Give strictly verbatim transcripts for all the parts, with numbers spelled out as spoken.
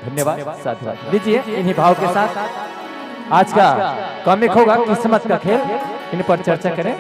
धन्यवाद, साधुवाद। लीजिए, इन्हीं भाव के साथ आज का कॉमिक होगा किस्मत का खेल, इन पर चर्चा करें।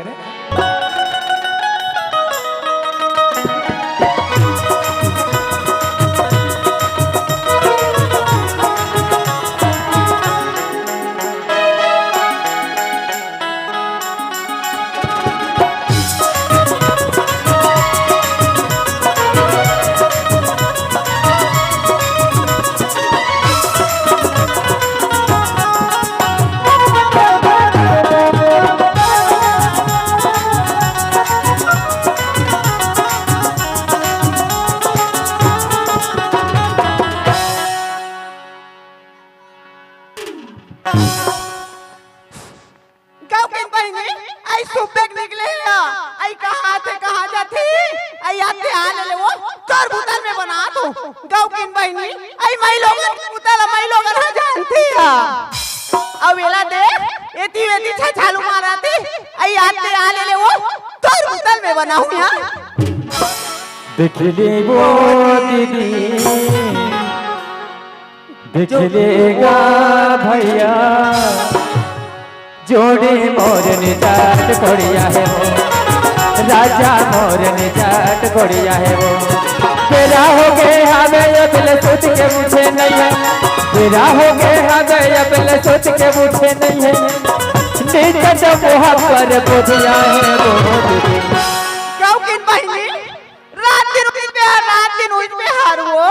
गौकिन बहिनी, आई सुबेक निकले हे, आई कहाँ थे, कहाँ जाथे, आई आते आने ले वो तोर बुतल में बना तो। गौकिन बहिनी, आई माई लोगन के बुतल, माई लोगन हा जानथे हा। अउ एला दे, एती वेती छछालू मारथे, आई आते आने ले वो तोर बुतल में बनाहूँ हा। देख ले वो दीदी, देख ले गा भैया, जोड़ी मोर निजात कोड़िया हे वो, राजा मोर निजात कोड़िया हे वो। बेरा हो गे हवे अबले सूत के उठे नइ हे, बेरा हो गे हवे अबले सूत के उठे नइ हे, नीचे तो मुँह पर बोधिया हे वो। गौकिन बहिनी, रात दिन उइच में हर, रात दिन उइच में हर वो।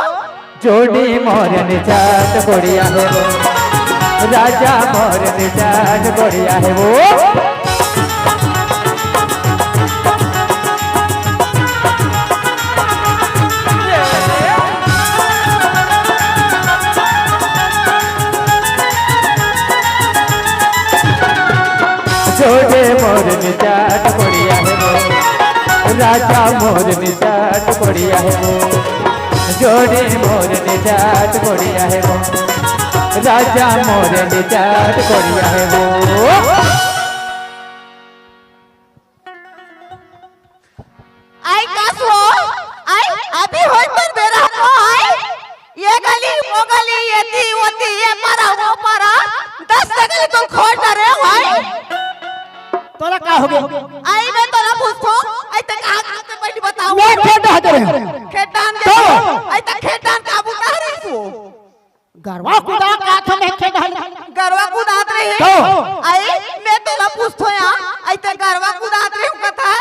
जोड़ी मोर निजात कोड़िया हे वो, राजा मोर निजात कोड़िया हे वो। जोड़े मोर निजात कोड़िया हे वो, राजा मोर निजात कोड़िया हे वो। जोड़े मोर निजात कोड़िया हे वो, राजा मोर निजात कोड़िया हे वो। आई कस वो, आई अभी होय तोर बेरा हो, आई ये गली, वो गली, ये ती, वो ती, ये पारा, वो पारा, दस गली तुम खोज डरे हो, आई। तोला का हो गे? आई मैं तोला पूछथों, आई ते का करते बैठी बताओ। मैं खेत डाहत रहे हँव। खेत डाहन के तो? आई ते खेत डाहन का बुता रही तू? गरवा कुदात रहे हँव मैं खेत डाहन। गरवा कुदात रहे? तो? आई मैं तोला पूछथों या, आई ते गरवा कुदात रहे हँव कथा,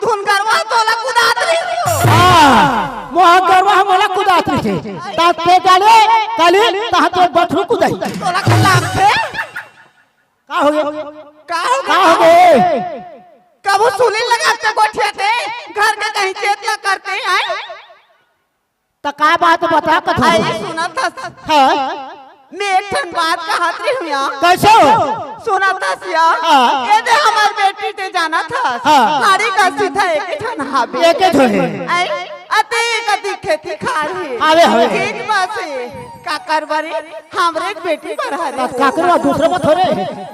धुन गरवा तोला कुदात रहे हँव। हाँ, मोहा गरवा मोला कुदात रहे थे। तात के जाने, काली, तहाँ तो बथरू कुदाई। तोला कुदात थे? का हो गे? का हो गे? का हो गे? कभू सुलिन लगाथे गोठियाथे, घर के कहीं चेत न करते हैं। त का बात बता कथा? आई सुनत हस। हाँ। मैं एक ठन बात कहत रही हँव या। कइसे हो? सुनत हस या। हाँ। ये दे हमर बेटी ते जानत हस। हाँ। हाड़ी का सीधा एक ठन हाबे। एक ठन हे। आई, अते कति खेती खार हे। हावे, हावे। ठीक बात हे। काकर बर ए, हमरे एक बेटी बर हरे। त काकर बर दूसरा बर थोरे।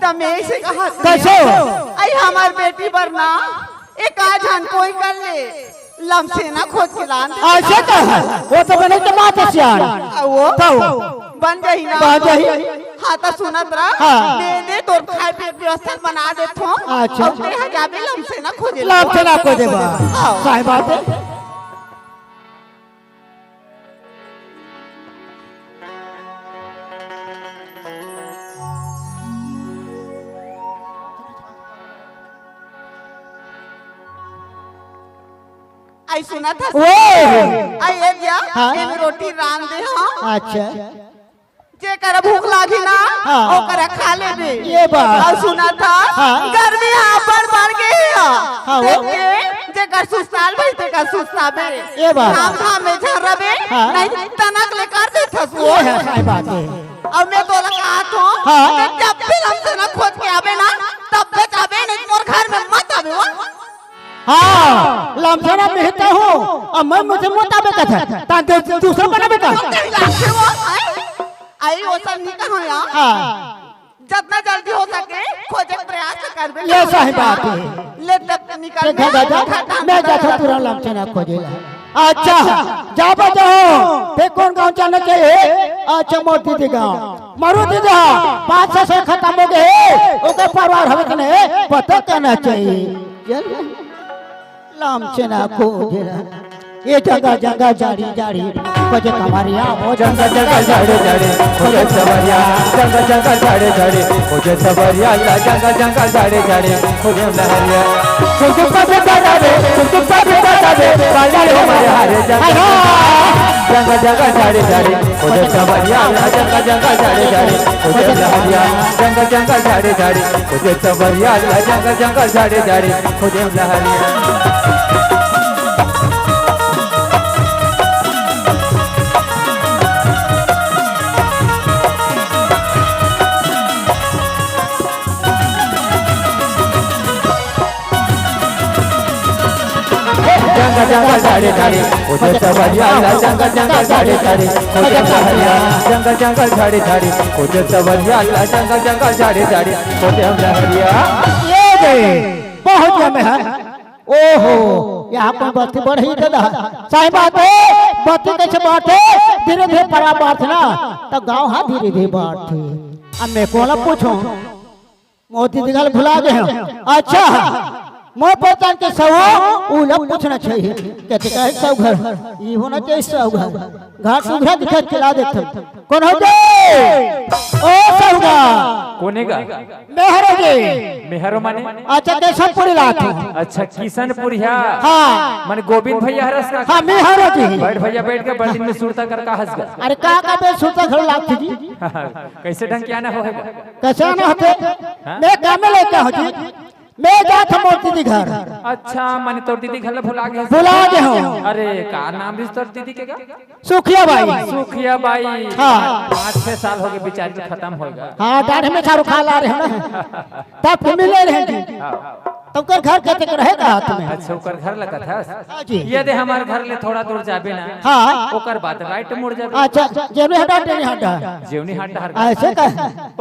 त मैं अइसे कहत कइसे हो? आई हमर बेटी बर ना, एक आध झन कोई कर ले, लमसेना खोज के लान दे। अइसे कहा, वो तो बने तो बात हे सियान। आ, वो? तो? बन जाही ना। बन जाही। हाँ, त सुनत रह। हाँ। दे दे, तोर खाए पिए के व्यवस्था बना देथों। अच्छा। अउ तेहा जाबे लमसेना खोजे ला। लमसेना खोजे बर। हाँ। सही बात हे। आई सुनत हस? ओए! आई ए दिया, हाँ। एमे रोटी रांध दे हँव। अच्छा। जेकर भूख लागी ना, हाँ। ओकर खा लेबे। ये बात। अउ सुनत हस, हाँ। गर्मी हा बढ़ बढ़ गे हे। हाँ, वो। देख के, जेकर सुस्ताल भाई तेकर सुस्ताबे। ये बात। घाम घाम में झर्राबे, हाँ। नहीं तनक ले कर देथस वो। ये हे, सही बात हे। अउ मैं तोला कहत हँव, हाँ। कि जब भी लमसेना खोज के आबे ना, तब भी जाबे, नहीं मोर घर में मत आबे वो। हाँ, लमसेना मिलता हूँ, अब मैं मुझे मत आबे कथा, ताकि दूसरा बनाबे का। तो कहीं जाथे वो, हैं? आई वो सब नहीं कहो यार। हाँ। जतना जल्दी हो सके, खोजे के प्रयास करबे ये करो। सही बात हे। ले तब निकल देखा दादा, घर का मैं अंदर जाथों रख। तुरंत लमसेना खोजे ला। अच्छा, जा बजाओ, ते कोन गाँव जाना चाहिए? अच्छा, मोर दीदी गाँव, मारो दीदी हा, पाँच सौ से खत्म हो गए, ओकर परिवार हवे कि नहीं, पता करना चाहिए। चल, लामचेना को घेरा, ये जंगल जंगल झाड़ी झाड़ी, खोजे कमरिया, वो जंगल जंगल झाड़ी झाड़ी, खोजे सवरिया, जंगल जंगल झाड़ी झाड़ी, खोजे सवरिया, ला जंगल जंगल झाड़ी झाड़ी, खोजे लहरिया। टुक टुक पे दादा रे, टुक टुक पे दादा रे, बाली हो मारे हरे जंगल। जंगल जंगल झाड़ी झाड़ी, खोजे सवरिया, जंगल जंगल झाड़ी झाड़ी, खोजे लहरिया। जंगल जंगल झाड़ी झाड़ी, खोजे सवरिया, जंगल जंगल झाड़ी झाड़ी, खोजे लहरिया। जंगल जंगल झाड़ी झाड़ी, खोजे सवरिया, जंगल जंगल झाड़ी झाड़ी, खोजे लहरिया। जंगल जंगल झाड़ी झाड़ी, खोजे सवरिया, जंगल जंगल झाड़ी झाड़ी, खोजे लहरिया। ये दे, बहुत जमे है। ओहो, यहाँ कोई बत्ती बढ़ ही दादा। सही बात है, बत्ती कैसे बात है, धीरे धीरे पड़ा बात ना, तो गाँव हा धीरे धीरे बात है। अब मैं कोला पूछूं, मोती दिगल भुला गए हैं। अच्छा, मोर पहचान के सौ, उ लोग पूछना चाहिए। कहते का है सौ घर, ये होना चाहिए सौ घर। घर सुघरा दिखा खिला देते हैं। कौन हो जे? ओ सौ घर। कोने का? मेहरो जी। मेहरो माने? अच्छा, केशवपुरी लात हो। अच्छा, किशनपुरिया। हाँ। माने गोविंद भैया हरस का? हाँ, मेहरो जी। बैठ भैया, बैठ के बर्तन में सुरता कर का हंस गया। अरे का का बे सुरता घर लात जी? कैसे ढंग क्या ना होएगा? कैसे ना होते? हाँ? मैं काम में लेके हूँ जी। मैं जात हूँ मोर दीदी घर। अच्छा, माने तोर दीदी घर भुला गए? भुला गए हूँ। अरे, का नाम भी तोर दीदी के का? सुखिया बाई। सुखिया बाई। हाँ। पाँच छह साल हो गए, बेचारी तो खत्म होएगा। हाँ, डाढ़ में चारू खा ला रहे हैं ना। तब तो मिले रहे जी। हाँ। तब कर घर कहते के रहे का हाथ में। अच्छा, ओकर घर लगत है। हाँ जी। ये दे हमार घर ले थोड़ा दूर जाबे ना। हाँ। ओकर बाद राइट मुड़ जाबे। अच्छा, जेवनी हटा, जेवनी हटा। जेवनी हटा हर ऐसे का?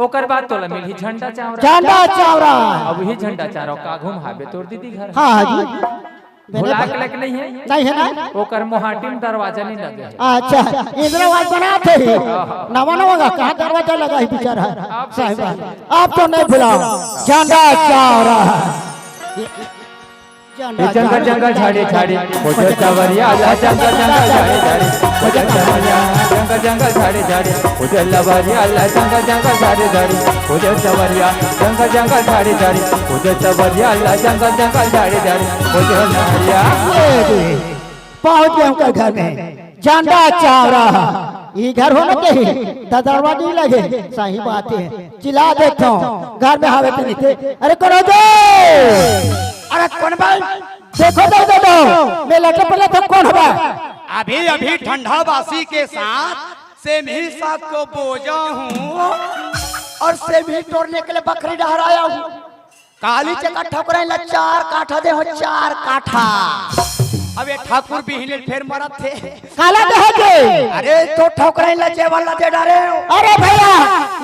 ओकर बाद तोला मिलही झंडा चावरा। झंडा चावरा। अब वही झंडा चावरा का घूम हाबे तोर दीदी घर। हाँ, हाँ जी। भुला के लेके नहीं है? नहीं है ना? ओकर मोहाटी में दरवाजा नहीं लगे है। अच्छा, इंदिरा आवास बनाते ही। नवा नवा का कहाँ दरवाजा लगा है बेचारा? आप साहिबा, आप तो नहीं भुलाओ। झंडा चावरा। ये जंगल जंगल झाड़ी झाड़ी, खोजे सवरिया, ला जंगल जंगल झाड़ी झाड़ी, खोजे सवरिया, जंगल जंगल झाड़ी झाड़ी, खोजे लवरिया, ला जंगल जंगल झाड़ी झाड़ी, खोजे सवरिया, जंगल जंगल झाड़ी झाड़ी, खोजे सवरिया, ला जंगल जंगल झाड़ी झाड़ी, खोजे लवरिया। पहुंच गए उनका घर में। झंडा चावरा, ये घर होना चाहिए, ददरवा नहीं लगे। सही बात है, चिल्ला देता हूँ, घर में हावे तो नहीं थे। अरे कौन हो बे? अरे कौन भाई? देखो तो, देखो, मैं लटे पड़े तो कौन हो बे? अभी अभी ठंडा बासी के साथ सेमी साग को बोया हूँ और सेमी तोड़ने के लिए बकरी डहराया हूँ। काली चका ठकुराइन ला चार काठा दे हो, चार काठा। अब ये ठाकुर बिहने फेर मरत थे। काला दे हो जी। अरे तो ठकुराइन ला जेवर ला दे डारे हो। अरे भैया,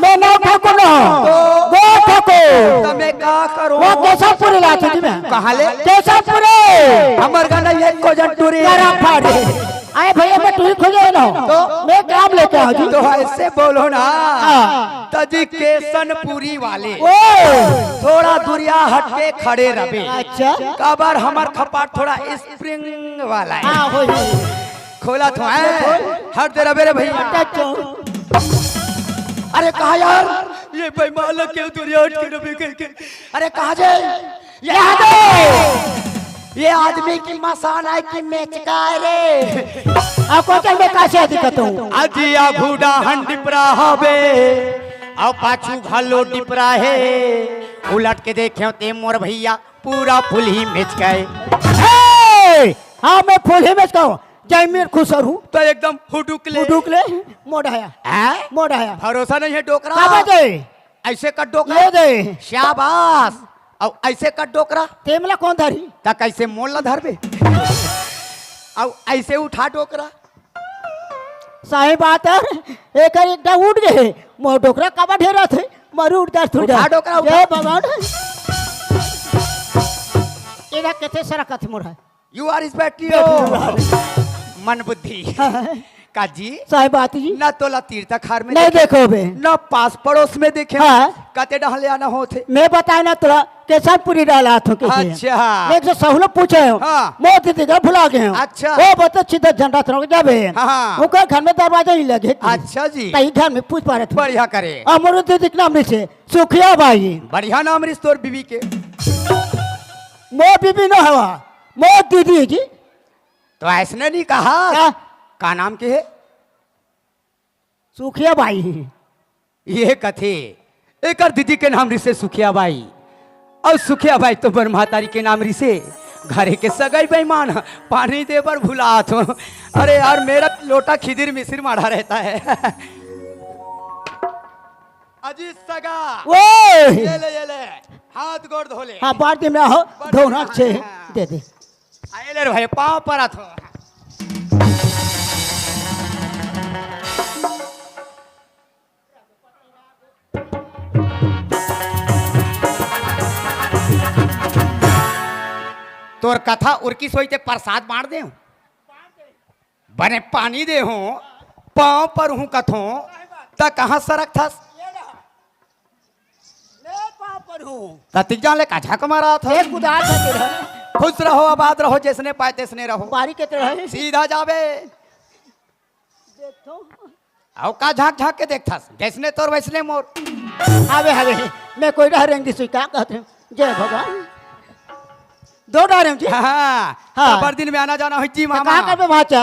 मैं नौ ठाकुर न हूँ। तो? गो ठाकुर। तो मैं का करूँ? वो केशवपुरी लात जी मैं। कहाँ ले? केशवपुरी। हमर गाना ये कोजन टूरी। करा फाड़ दे। अरे भैया, मैं टूरी खोजे ना। तो? मैं काम लेके आऊँ जी। तो ऐसे बोलो ना। हाँ। तजी केशवपुरी वाले। ओ। थोड़ा दूरिया हट के खड़े रहे। अच्छा। काबर हमर कपाट थोड़ा स्प्रिंग वाला है। हाँ, हो, हो। खोला तो है। खोल। हट दे रबे रे भैया। अच्छा, चुप। अरे कहा यार, ये बेईमान लोग क्यों दूरिया हट के रबे कह के? अरे कहा जाए? यहाँ दे। ये आदमी की मसान है कि मेचका है रे? आपको चल में कैसे दिक्कत हूँ? अजी आगू डाहन डिपरा हवे, अउ पाछू घलो डिपरा हे। उलट के देखे ते मोर भैया, पूरा फुलही मेचका हे। हे! हाँ, मैं फुलही मेचका हूँ। जय मीर खुसर हूँ। तो एकदम हुडुक ले। हुडुक ले, मोढ़ाया। हैं? मोढ़ाया। भरोसा नहीं है डोकरा। का बात है? ऐसे कर डोकरा। ये दे। शाबाश। अउ ऐसे कर डोकरा। तेमला कौन धरी? त कैसे मोल ला धरबे? अउ ऐसे उठा डोकरा। सही बात है। एकर एकटा उठ गए। मोर डोकरा काबर ढेरत हे? मरू उठ जा, उठ जा। उठा डोकरा, उठा। जय भगवान। एला कथे सरकत मोर है। You are बैठियो। मन बुद्धि। का जी? सही बात जी। ना तोला तीर तखार में नहीं देखे। देखो बे। ना पास पड़ोस में देखे। हाँ। कते डहले आना होथे। मैं बताए ना तोला, केसनपुरी डाला थो के। अच्छा। मैं एक सौ सहूलो पूछे हो। हाँ। मोर दीदी का भुला गए हो। अच्छा। वो बता सीधा झंडा तरफ जाबे। हाँ, हाँ। ओकर घर में दरवाजा ही लगे। अच्छा जी। तई घर में पूछ पा रहे थे। बढ़िया करे। अमर दीदी के नाम नहीं से, सुखिया बाई। बढ़िया नाम रिस तोर बीबी के। मोर बीबी न हवा, मोर दीदी जी। तो ऐसने नहीं कहा। का? का नाम के हे? सुखिया बाई। ये कथे, एकर दीदी के नाम रिसे सुखिया बाई। अउ सुखिया बाई तो मोर महतारी के नाम रिसे। घरे के सगई बेईमान, पानी दे बर भुलात हो। अरे यार, मेरा लोटा खिदिर मिसिर माढ़ा रहता है। अजी सगा। ओए! ये ले, ये ले। हाथ गोड़ धो ले। हाँ, बाल्टी में हो, बड़ धोना हाँ, छे। हाँ। दे दे। आ, ये ले रे भाई, पाँव परत हो। तोर कथा उरकी सोई ते प्रसाद बांट दे। बने पानी दे हो, पाँव पर हूँ कथो, त कहाँ सरक थस? ले पाँव पर हूँ। त तिक जान ले का झक मारा था? एक उदास है तेरा। खुश रहो, आबाद रहो, जैसने पाए तैसने रहो। बारी के तेरा है। सीधा जाबे। देखो। अउ का झांक झांक के देखथस? जैसने तोर वैसने मोर। हवे, हवे, मैं कोई डहर रेंग दिसुई, का कहत हूँ? जय भगवान। दो डहर रेंग जी। हाँ, हाँ। हाँ। काबर दिन में आना जाना होई जी त मामा। का करबे भाचा?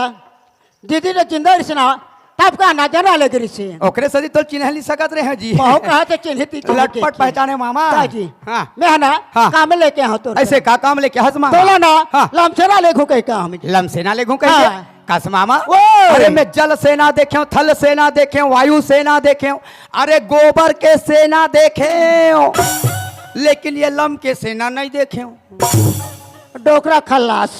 दीदी ने जिंदा रिस ना, तब का आना जाना लगे रिस। ओकरे सदी तो चिन्ह नहीं सकत रहे जी। बहु कहा तो चिन्ह ती चिन्ह लटपट के। पहचाने मामा। का जी? हाँ। मैं है ना, हाँ। काम लेके आऊँ तो। ऐसे का काम लेके हस मामा? बोला ना, हाँ। लमसेना ले घूके काम जी। लमसेना ले घूके हाँ। कस मामा? ओए! अरे मैं जल सेना देखेंव, थल सेना देखेंव, वायु सेना देखेंव, अरे गोबर के सेना देखेंव, लेकिन ये लम के सेना नहीं देखेंव। डोकरा खल्लास,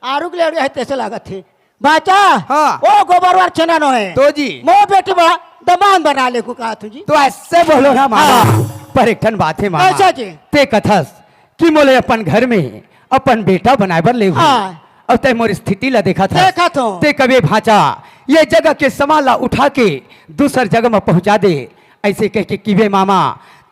आरुग ले है तैसे लागत है। बाचा, हाँ। ओ गोबर वार छेना नो है। तो जी। मो बेटी बा दमान बना ले को कहा तू जी। तो ऐसे बोलो ना मामा। हाँ। पर एक ठन बात है मामा। कैसा जी? ते कथस कि मोले अपन घर में अपन बेटा बनाए बर लेहू। हाँ। अब तै मोर स्थिति ला देखत हस। देखत हूँ। ते कबे भांचा, ये जगह के सामान ला उठा के दूसर जगह में पहुंचा दे, ऐसे कह के किबे मामा,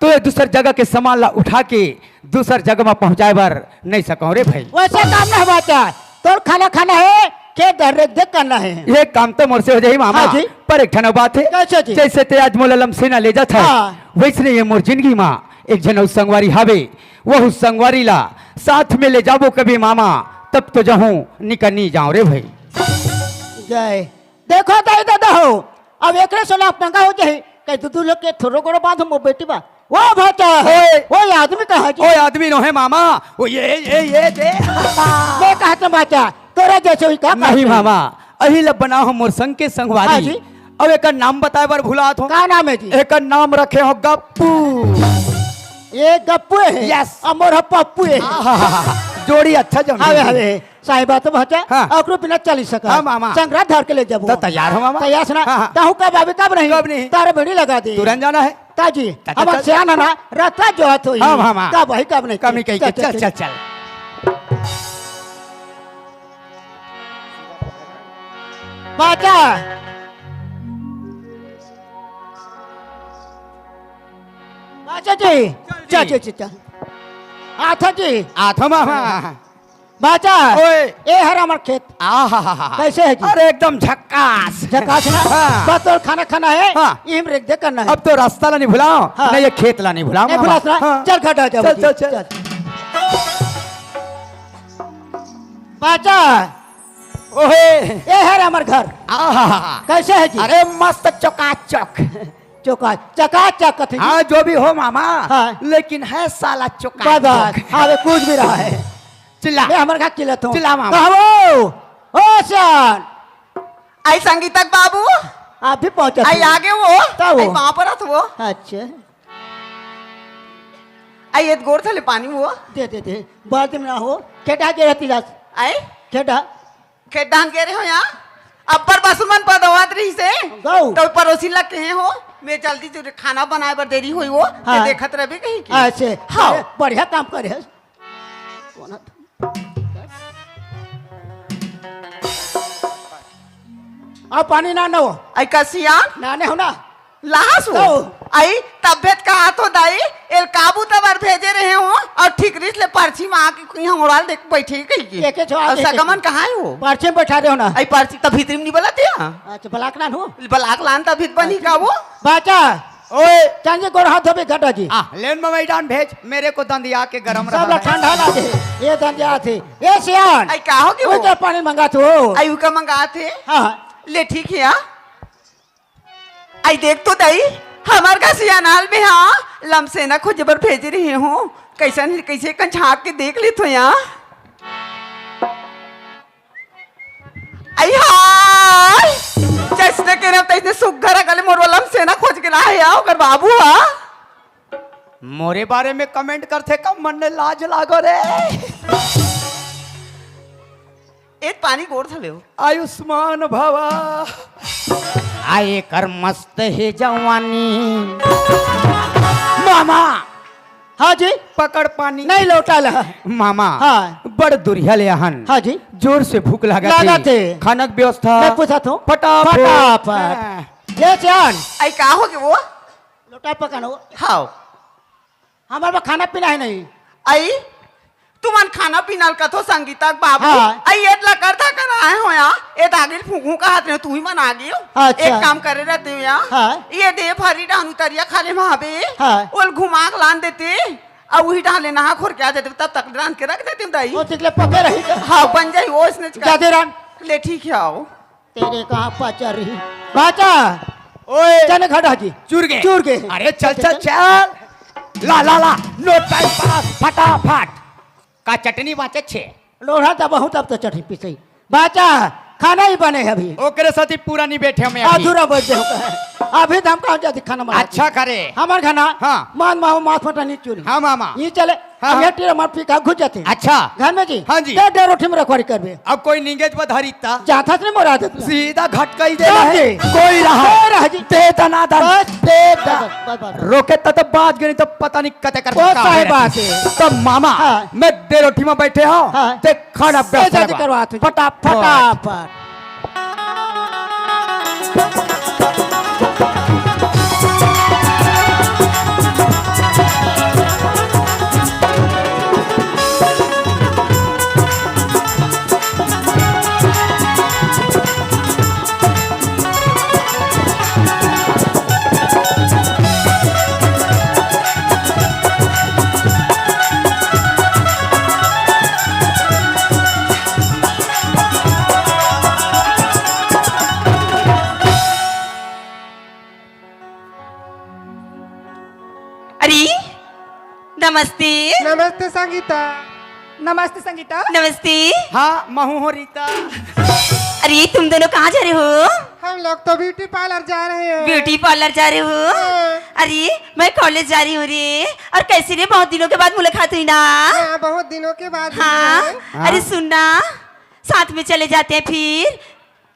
तो ये दूसर जगह के सामान ला उठा के दूसर जगह में पहुंचाए बर नहीं सकौं रे भाई। वैसे काम ना भांचा, तोर खाना खाना है, खेत धर रेख देख करना है। ये काम तो मोर से हो जाही मामा, हाँ जी। पर एक ठन बात है, कैसे जी? जैसे ते आज मोला लमसेना ले जात है, हाँ। वैसने ये मोर जिंदगी मा एक झन अउ संगवारी हावे, वहू संगवारी ला साथ में ले जाबो कभी मामा, तब तो जाहूं, निकर नी जांव रे भाई। जय। देखो दाई दादा हो, अब एकरे से लाभ पंगा हो जाही, कहीं दू दू लोग के थोरो गोड़ो बांध मो बेटी बा। ओ भाचा, ओए। ओ आदमी कहाँ जी? ओ आदमी नोहे मामा, ओ ये, ये, ये दे। मैं कहत हूँ भाचा, तोरे जैसे ही का नहीं कहते हैं? मामा, अही लब बना हो मोर संग के संगवारी। हाँ जी। अब एकर नाम बताए बर भुलात हो। का नाम है जी? एकर नाम रखे हो गप्पू। ये गप्पू है? Yes। अमर ह पप्पू है। आहाहाहा। जोड़ी अच्छा जम हवे, गई। हवे। सही बात है, भचा। हाँ। ओकरो बिना चल ही सका। हाँ, मामा। संगरा धर के ले जाबो। तो तैयार हो, मामा? तैयार सुना। हाँ, हाँ। ताहू कब आवे, कब नहीं? कब नहीं? तारे बेड़ी लगा दे। तुरंत जाना है। ताजी, ता, ता, हमार ता, सियाना ना, रत्ता जो हाथ होई। हाँ, मामा। कब वही, कब नहीं? कमी कही के, चल, चल, चल, चल। चल। बाचा। बाचा जी। चल जी। चल, चल, चल, चल। आथा जी। आथा मामा। बाचा। ओए। ए हर हमर खेत। आहाहाहा। कैसे है जी? अरे एकदम झक्कास। झक्कास ना? हाँ। बस तोर खाना खाना है, हाँ। इम रेख दे करना है। अब तो रास्ता ला नहीं भुलाओ, हाँ। ना ये खेत ला नहीं भुलाओ, नहीं मामा। भुलास ना? हाँ। चल घटा जा चल, बच्ची, चल, चल। चल। बाचा। ओहे। ये है रे हमर घर। आहा। कैसे है जी? अरे मस्त चकाचक। चका-, चकाचक कथे जी। हाँ, जो भी हो मामा, हाँ। लेकिन है साला चकाचक। बस, बस। हाँ, वे कुछ भी रहा है। चिल्ला। मैं हमर घर चिल्लाता हूँ। चिल्ला मामा। कहबो, ओ सियान। आई संगीतक बाबू। आप भी पहुँचा आई थे। आगे वो। का वो? आई वहाँ पर था वो। अच्छा। आई ये गोड़ थले पानी वो। दे, दे, दे। बाल्टी में ना हो। खेटा के रहती जास। आई? खेटा। खेटा हम कह रहे हो यहाँ। अब्बर बसुमन पदवात रही से। गौ। तो पड़ोसी लग के हैं हो। मैं जल्दी जो खाना बनाए बर देरी हुई वो। हाँ। ते देखत रहबे कहीं की। ऐसे। हाँ। अरे, बढ़िया काम करे है। कौन है? अउ पानी ना नव। अई का सियान? ना ने हो ना। लाहस हो। तो। अई तभे त कहा तो दाई, एल काबू तबर भेजे रहे हो, अउ ठीक रिस ले परछी म आके कहीं हम उड़ाल देख बैठे कही के। एके छो अउ आके सकमन कहाँ हे हो? परछी म बैठा दे हो ना। अई परछी त भीतरी म नी बलत हे? अच्छा, बलाक लान हो? बलाक लान त भीत बनी का वो? बाचा। ओए। चंगी गोड़ हाथ धोबे गड्ढा जी। आ, लेन म मैदान भेज, मेरे को दंदिया के गरम सब रहा ला है। ठंडा लागे। ये दंदिया थे। ये सियान। अई का हो के ओए वो? के पानी मंगा तू। अई उका मंगा थे? हाँ, हाँ। ले ठीक हे, हाँ। अई देख तो दाई, हमर का सियानाल में हाँ, लमसेना खोजे बर भेजे रहे हो। कैसन, कैसे कन झाँक के देख लेत हो यहाँ। अई हाय! जैसने के ना तैसने सुग्घर अकल मोर वाला लमसेना खोज के लाहे आ, ओकर बाबू हा। मोरे बारे में comment करथे का मन ने लाज लागो रे। ए पानी गोड़ धले हो। आयुष्मान भवा। आए कर मस्त हे जवानी। मामा। हाँ जी। पकड़ पानी। नहीं लौटा ला। मामा। हाँ। बड़ दुरिहा ले आहन। हाँ जी। जोर से भूख लागत लागत हे। हे। खाना के व्यवस्था। मैं पूछत हूँ। फटाफट। फटाफट। हाँ। ये जान। अई का हो के वो? लोटा पकड़ो। हाव। हमर बर खाना पीना हे नहीं। अई, तुमन खाना पीना ल कथो संगीता के बाबू। हाँ। अई, एद ला करथा कर आए हो या, एद आगिल फूंकू कहत रहे, तुही मन आगिल। अच्छा। एक काम करे रहते हो या। हाँ। ये दे फरी डहन उतरिया खाले महाबे। हाँ। ओल घुमा के लान देते, अउ उही डहन ले नहा खोर के आ जाते, तब तक रांध के रख देते दाई। ओ, तिकले पके रही। हाँ, बन जाई, ओसने जादे रांध। ले ठीक हे, आओ। तेरे कहाँ पाचा रही? बाचा। ओए। चल घटा जी। चूर गे। चूर गे। अरे चल, चल, चल, चल। चल। ला, ला, ला। No time pass। फटाफट। का चटनी बाचे छे। लोढ़ा त बहुत, अब तो चटनी पीसई। बाचा, खाना ही बने हे अभी। ओकरे साथी पूरा नहीं बैठे हमें अभी। अधूरा बैठ जाओ। अभी तो हम कहाँ जाती खाना बना अच्छा करे। हमर खाना। हाँ। मान माओ माथ फटा नहीं चुनी। हाँ, मामा। ये चले। हाँ, हम हाँ। ये टीरा मार पी का घुस जाते। अच्छा। घर में जी। हाँ जी। डेढ़ डेढ़ रोटी में रखवारी करबे। अब कोई निंगेज बधारी ता। जाथा से नहीं मोरा देता। सीधा घटकाई दे रहे। कोई रहा। कोई रहा जी। दे दना दन। बस। दे दन। बस, बस, बस। रोके त, त बाज गे नहीं त पता नहीं कते कर ओ साहेब बात हे। त मामा, हाँ। मैं डेढ़ रोटी में बैठे हो। हाँ। ते खाना से व्यवस्था जाते करवा। करवा तू। फटाफट। फटाफट। अरे, नमस्ते। नमस्ते संगीता। नमस्ते संगीता। नमस्ते। हाँ, महू हो रीता। अरे, तुम दोनों कहाँ जा रहे हो? हम लोग तो beauty parlour जा रहे हैं। Beauty parlour जा रहे हो? हाँ। अरे, मैं college जा रही हूँ रे। और कैसे रे, बहुत दिनों के बाद मुलाकात हुई ना? हाँ, बहुत दिनों के बाद हुई हाँ। है। हाँ। अरे सुन ना, साथ में चले जाते हैं फिर।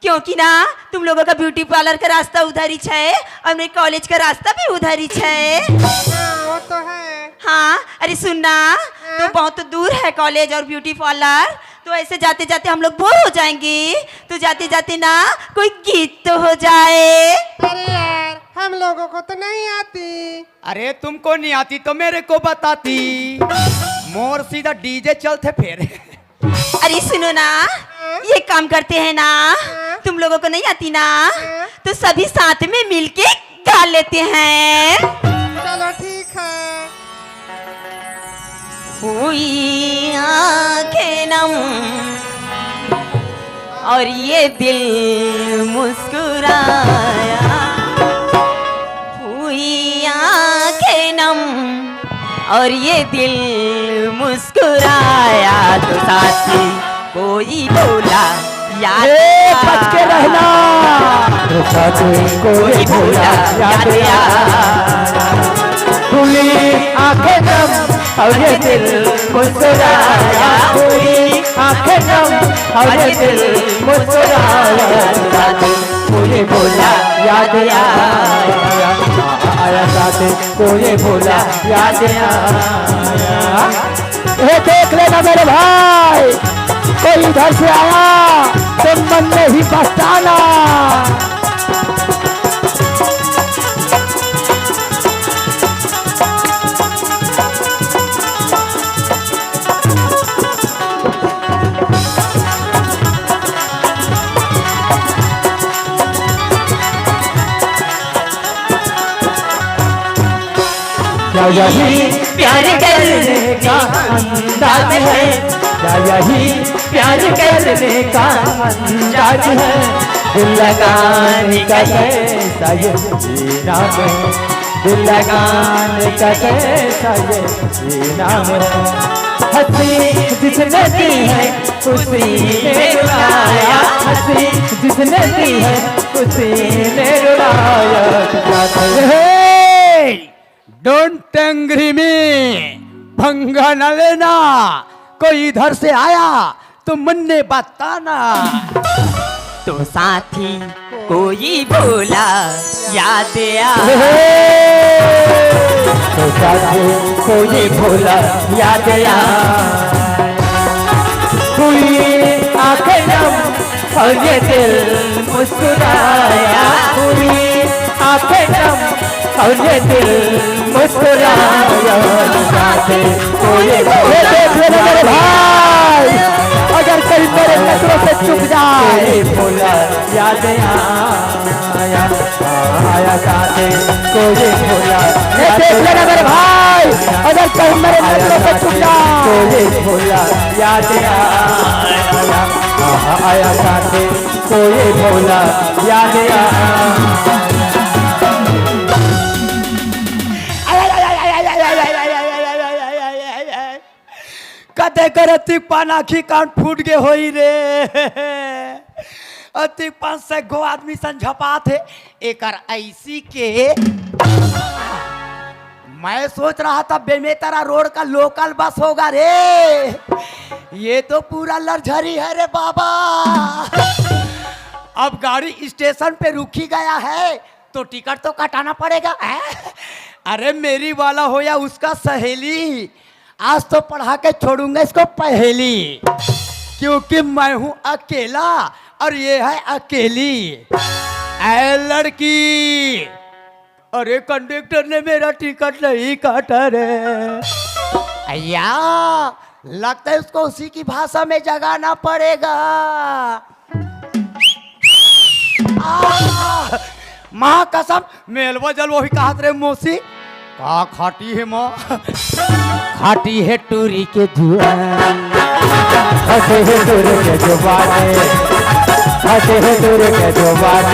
क्योंकि ना, तुम लोगों का beauty parlour का रास्ता उधर ही है और मेरे college का रास्ता भी उधर ही है। हाँ, वो तो है। हाँ, अरे सुन ना, हाँ? तो बहुत दूर है college और beauty parlour, तो ऐसे जाते जाते हम लोग bore हो जाएंगे। तो जाते जाते ना कोई गीत तो हो जाए। अरे यार, हम लोगों को तो नहीं आती। अरे तुमको नहीं आती तो मेरे को बताती। मोर सीधा DJ चलते फिर। अरे सुनो ना, हाँ? ये काम करते हैं ना, हाँ? तुम लोगों को नहीं आती ना, हाँ? तो सभी साथ में मिलके गा लेते हैं। चलो ठीक है। हुई आंखें नम और ये दिल मुस्कुराया, हुई आंखें नम और ये दिल मुस्कुराया तो साथी कोई बोला याद ए, आया। बच के रहना। तो साथी कोई कोई बोला बोला याद याद आया। आया। खुली आंखें नम और ये दिल मुस्कुराया। खुली आंखें नम और ये दिल मुस्कुराया। तो साथी कोई बोला याद आया। आया साथी कोई बोला याद आया। ये देख लेना मेरे भाई, कोई इधर से आया तो मन में ही पछताना। यही प्यार करने का अंदाज है, क्या यही प्यार करने का अंदाज है? दिल लगाने का कैसा ये इनाम है, दिल लगाने का कैसा ये इनाम है? हंसी जिसने दी है, उसी ने रुलाया, हंसी जिसने दी है, उसी ने रुलाया। हे! Don't angry me, पंगा न लेना। कोई इधर से आया तो मन्ने बताना। तो साथी कोई भोला याद आ। तो साथी कोई भोला याद आ। कोई आंखें नम और ये दिल मुस्कुराया, पूरी आंखें नम और ये दिल मुस्कुराया। साथे कोई ये देख लेना मेरे भाई, अगर कहीं मेरे नजरों से चुक जाए। कोई भोला याद आया, आया साथे कोई भोला ये याद देख लेना मेरे भाई, अगर कहीं मेरे नजरों से चुक जाए। कोई भोला याद आया, आया साथे कोई भोला याद आ। कते कर अतिक पान आँखी कान फूट गे होई रे। अतिक पान से गो आदमी सन झपात हे। एकर ऐसी के मैं सोच रहा था बेमेतरा रोड का लोकल बस होगा रे, ये तो पूरा लग्जरी है रे बाबा। अब गाड़ी स्टेशन पे रुकी गया है तो टिकट तो कटाना पड़ेगा, हैं? अरे मेरी वाला हो या उसका सहेली, आज तो पढ़ा के छोड़ूंगा इसको पहेली, क्योंकि मैं हूँ अकेला और ये है अकेली। ऐ लड़की, अरे कंडक्टर ने मेरा टिकट नहीं काटा रे। अय्या, लगता है उसको उसी की भाषा में जगाना पड़ेगा। आ, माँ कसम, मेलवा जल वही कहत रे मौसी। का खाटी है माँ? खाटी है टूरी के जुआन। हंसे है टूरी के जुबान। हंसे है टूरी के जुबान।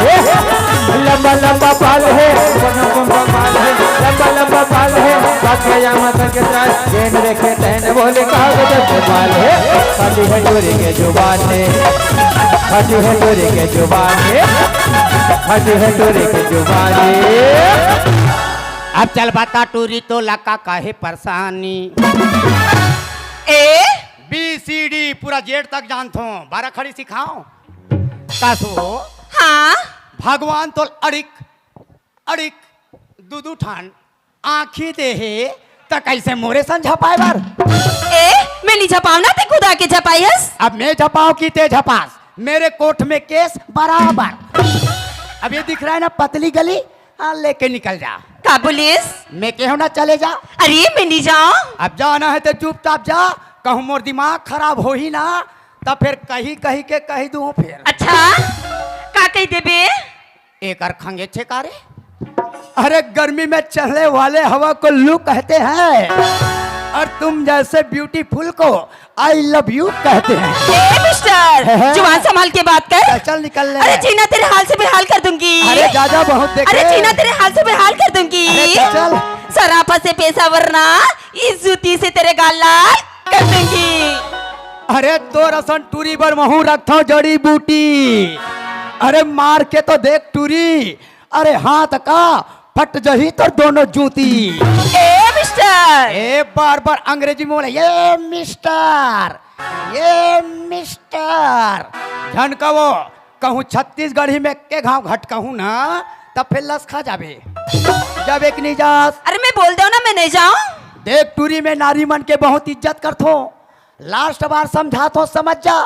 लंबा लंबा बाल है, लंबा लंबा बाल है, लंबा लंबा बाल है। बाखिया माता के साथ जेन देखे तहन बोले कागज के बाल है। खाटी है टूरी के जुबान। खाटी है टूरी के जुबान। खाटी है टूरी के जुबान। अब चल बता टूरी तो लका काहे परेशानी। ए? बी सी डी पूरा जेड तक जानथो, बारह खड़ी सिखाओ। कसो? हाँ। भगवान तो अड़िक अड़िक दू दू ठान आँखी दे हे, त कैसे मोरे सन झपाए बर? ए, मैं नी झपाव ना, ते खुद आके झपाई हस। अब मैं झपाव कि ते झपास, मेरे कोर्ट में केस बराबर। अब ये दिख रहा है ना पतली गली, हाँ, लेके निकल जा। का पुलिस? मैं केहू ना, चले जा। अरे मैं नी जाओ। अब जाना है तो चुपचाप जा, कहूँ मोर दिमाग खराब होही ना, तब फिर कही कही के कही दूँ फिर। अच्छा, का कही देबे? एकर खंगे छे का रे? अरे गर्मी में चढ़ने वाले हवा को लू कहते हैं और तुम जैसे ब्यूटीफुल को आई लव यू कहते हैं। ए मिस्टर, है, है। जुबान संभाल के बात कर। चल, चल निकल ले। अरे जीना तेरे हाल से बेहाल कर दूंगी। अरे जा, जा, बहुत देखे। अरे जीना तेरे हाल से बेहाल कर दूंगी। अरे चल, चल। सरापा से पेशावर ना, इस जूती से तेरे गाल लाल कर दूंगी। अरे तोर असन टूरी बर महू रखथव जड़ी बूटी। अरे मार के तो देख टूरी, अरे हाथ का फट जही तोर दोनों जूती। ए मिस्टर। ए बार बार अंग्रेजी में बोले, ए मिस्टर, ए मिस्टर। झन कहो, कहूँ छत्तीसगढ़ी में के घाव घट कहूँ ना, तब फिर लस खा जाबे। जब एक नहीं जास। अरे मैं बोल दो ना, मैं नहीं जाऊँ। देख टूरी में नारी मन के बहुत इज्जत करथो। लास्ट बार समझाथो, समझ जा,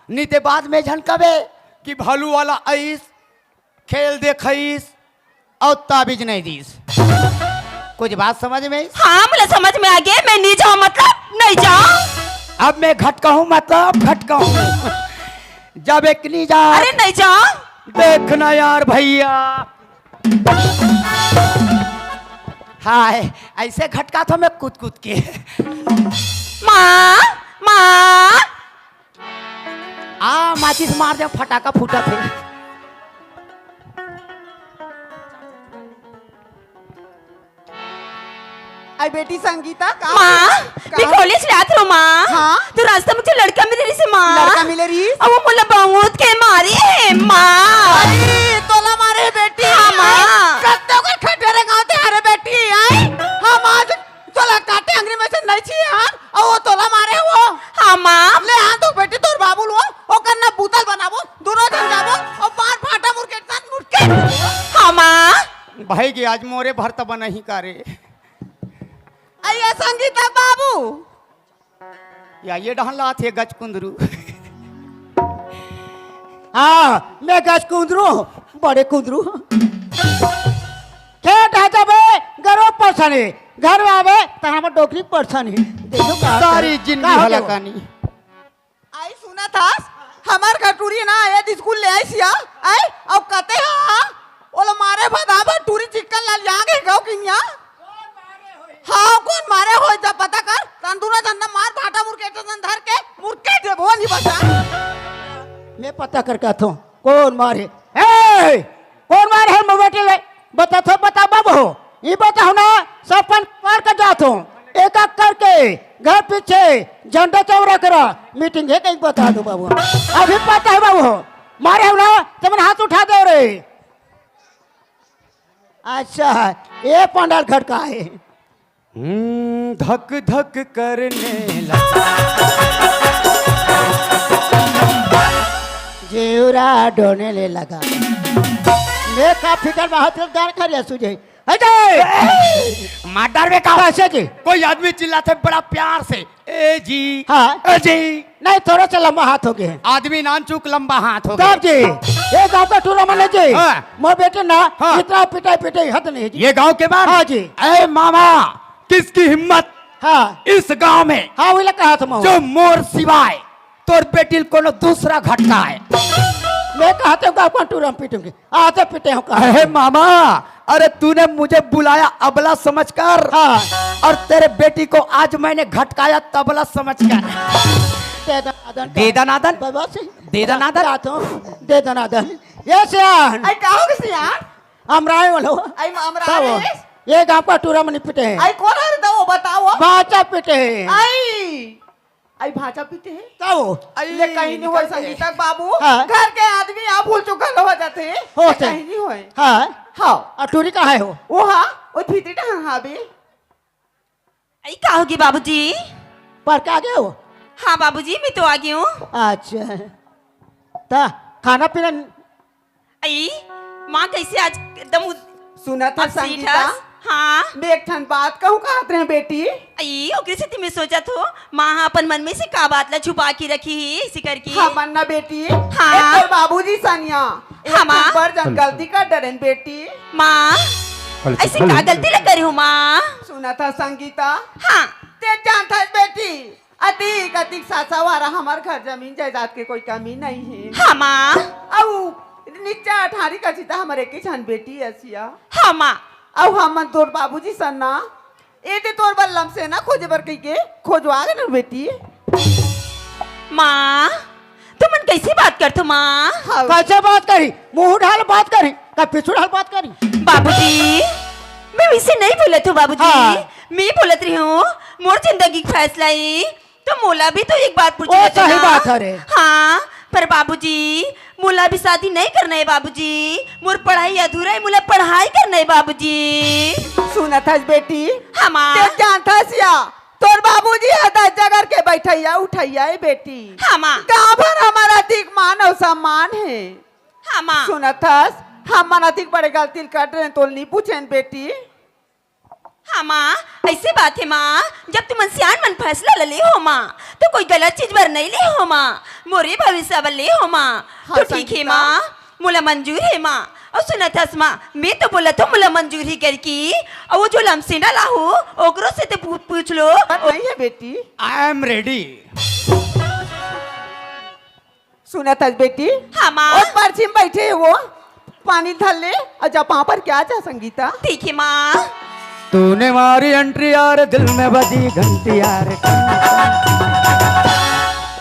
नी ते बाद में झन कबे कि भालू वाला आइस, खेल देखइस और ताबीज नहीं दीस। कुछ बात समझ में आइस? हाँ, मुझे समझ में आ गया। मैं नहीं जाऊँ मतलब नहीं जाऊँ। अब मैं घटकहूँ मतलब घटकहूँ। जब एक नहीं जा। अरे नहीं जाऊँ। देखना यार भैया। हाय, ऐसे घटकाथों मैं कूद कूद के। माँ, माँ। आ, माचिस मार दे, फटाका फूटत हे। आई बेटी संगीता, का माँ, का? मैं कॉलेज जात रहो माँ। हाँ? तो रास्ता में जो लड़का मिले रहिस हे माँ। लड़का मिले रहिस? अब वो मोला बहुत के मारे हे माँ। अरे, तोला मारे हे बेटी। हाँ, माँ। कत्तो कर खटेरे गाँव ते हरे बेटी, आई? हम आज तोला काटे अंगरी में से नहीं छिए हन, अउ वो तोला मारे हे वो। हाँ, माँ। ले आ तो बेटी तोर बाबू लो, ओकर ना बूतल बनाबो, दूनों झन जाबो, अउ बार भाटा मुरकेट सन मुरकेट। हाँ, माँ। भाई के आज मोरे भरता बना ही का रे। अइया संगीता बाबू। या ये डहन लात हे गज कुंदरू। हाँ, मैं गज कुंदरू, बड़े कुंदरू। खेत ह जबे गरो परछानी, घर में आवे त हमर डोकरी परछानी। देखो का सारी करे? जिंदगी का हो गया? हलाकानी। आई सुनत हस, हमर घर टूरी ना आए स्कूल ले आई सिया, आई, अउ कते हा, ओला मारे भदा भर टूरी चिक्कन लाल जागे गाँव किनिया। हाँ, कोन मारे होय जब पता कर, तन दूनों झन मार भाटा मुरकेट सन धर के, मुरकेट देबो नहीं बचा। मैं पता कर कहत हूँ, कोन मारे? ए! कोन मारे हे मोर बेटी ले? बता तो बता बाबू हो। ई बताओ ना, सब पन पार कर जात हो। एक एक करके घर पीछे झंडा चौरा करा। मीटिंग हे कहीं बता दो बाबू। अभी पता हे बाबू हो। मारे हो ना, तुमन हाथ उठा दो रे। अच्छा, ये पंडाल खटका हे। हम्म, धक धक करने लगा। जेवरा डोने ले लगा। मैं का फिकर में हाथ गान कर या सुझे। हे जी। मार डार में का? कैसे जी? कोई आदमी चिल्लाथे बड़ा प्यार से, "ए जी, हाँ। ए जी।" नहीं, थोड़ा सा लंबा हाथ हो गया। आदमी नानचुक लंबा हाथ हो गया। तब जी, ये गांव का टूरा मन जी, हाँ। मोर बेटी ना, हाँ। इतना पिटाई पिटाई हद नहीं जी। ये गांव के बाहर? हाँ जी। ए मामा, किसकी हिम्मत हाँ। इस गांव में हाँ, वही लगा हाथ में। जो मोर सिवाय तोर बेटी ल कोनो दूसरा घटका हे। मैं कहते हूँ गांव का टूरा में पीटूंगी। आते पीटे हो कहा। अरे मामा, अरे तूने मुझे बुलाया अबला समझकर, हाँ। और तेरे बेटी को आज मैंने घटकाया तबला समझकर। दे दनादन। दे दनादन। बस। दे दनादन। जा तो, दे दनादन। ये सियान। आई का हो गया सियान? अमराए वालो। आई अमराए। ये गांव का टूरा मनी पिटे हैं। आई कौन है तो वो बताओ। बाचा पिटे हैं। आई। आई भांचा पीते हैं। का हो? आई ले कहीं नहीं होय संगीता बाबू। हाँ। घर के आदमी आप भूल चुकल हो जाते हैं। हो ले से। कहीं नहीं होय। हाँ। हाँ। और टूरी कहाँ है हो? वो हाँ, वो भीतरी टहन हाँ बे। आई का होगी बाबूजी? पर का गए हो? हाँ बाबूजी, मैं तो आ गई हूँ। अच्छा। ता खाना पीना अई, माँ कैसे आज एकदम उद-, सुनत हस upset संगीता? हस? हाँ। मैं एक ठन बात कहूँ कहत रहे बेटी। अई, ओकरे सेती मैं सोचत हो, माँ ह अपन मन में से का बात ला छुपा के रखी ही, इसी करके। हमन ना बेटी, हाँ। एक तोर बाबूजी सनिया, एक हाँ, माँ। ठन बड़ जन गलती कर डरेन बेटी। माँ, हेलो, ऐसे हेलो, का गलती ला करे हो माँ? सुनत हस संगीता? हाँ। ते जानत हस बेटी, अतिक, अतिक सासा वारा हमर घर जमीन जायदाद के कोई कमी नहीं है। हाँ, माँ। अउ निच्चा अठारी का चिता हमर एक ही झन बेटी असिया। हाँ, माँ। अउ हमन तोर बाबूजी सन्ना, ए ते तोर बर लमसेना खोजे बर कहिके खोजवा गे न बेटी। माँ, तुमन कैसे बात करथो माँ? हाँ। कैसे बात करी? मुंह ढाल बात करी, का पीछू ढाल बात करी? बाबूजी, मैं वैसे नहीं बोलत हूँ बाबूजी। हाँ। मैं बोलत रही हूँ, मोर जिंदगी के फैसला ही तो मोला भी तो एक बार पूछ ओ, लेते सही ना। बात है रे। हाँ, पर बाबूजी, मोला भी शादी नहीं करना है बाबूजी। मोर पढ़ाई अधूरा है, मोला पढ़ाई करना है बाबूजी। सुनत हस बेटी? हाँ, माँ। ते जानत हस या, तोर बाबूजी ह दस जगह के बैठैया उठैया है बेटी। हाँ, माँ। गाँव भर हमर अतिक मान अउ सम्मान है। हाँ, माँ। सुनत हस, हमन अतिक बड़े गलती ल कर रहे, तोल नहीं पूछेन बेटी। हाँ माँ, ऐसे बात है माँ, जब तुमन सियान मन फैसला ल ले हो माँ, तो कोई गलत चीज बर नहीं ले हो माँ, मोरे भविष्य बर ले हो माँ। हाँ, तो ठीक है संगीता। माँ, मोला मंजूर है माँ। अउ सुनत हस माँ, मैं तो बोलत हूँ मोला मंजूर ही करके। अउ वो जो लमसेना ला हो, ओकरो से तो पू-, पूछ लो। पर नहीं है बेटी। I am ready। सुनत हस बेटी? हाँ, माँ। ओ परछी म बैठे हे वो, पानी धर ले अउ जा पाँव पर के आ जा संगीता। ठीक है, माँ। तूने मारी एंट्री यार, दिल में बजी घंटी यार।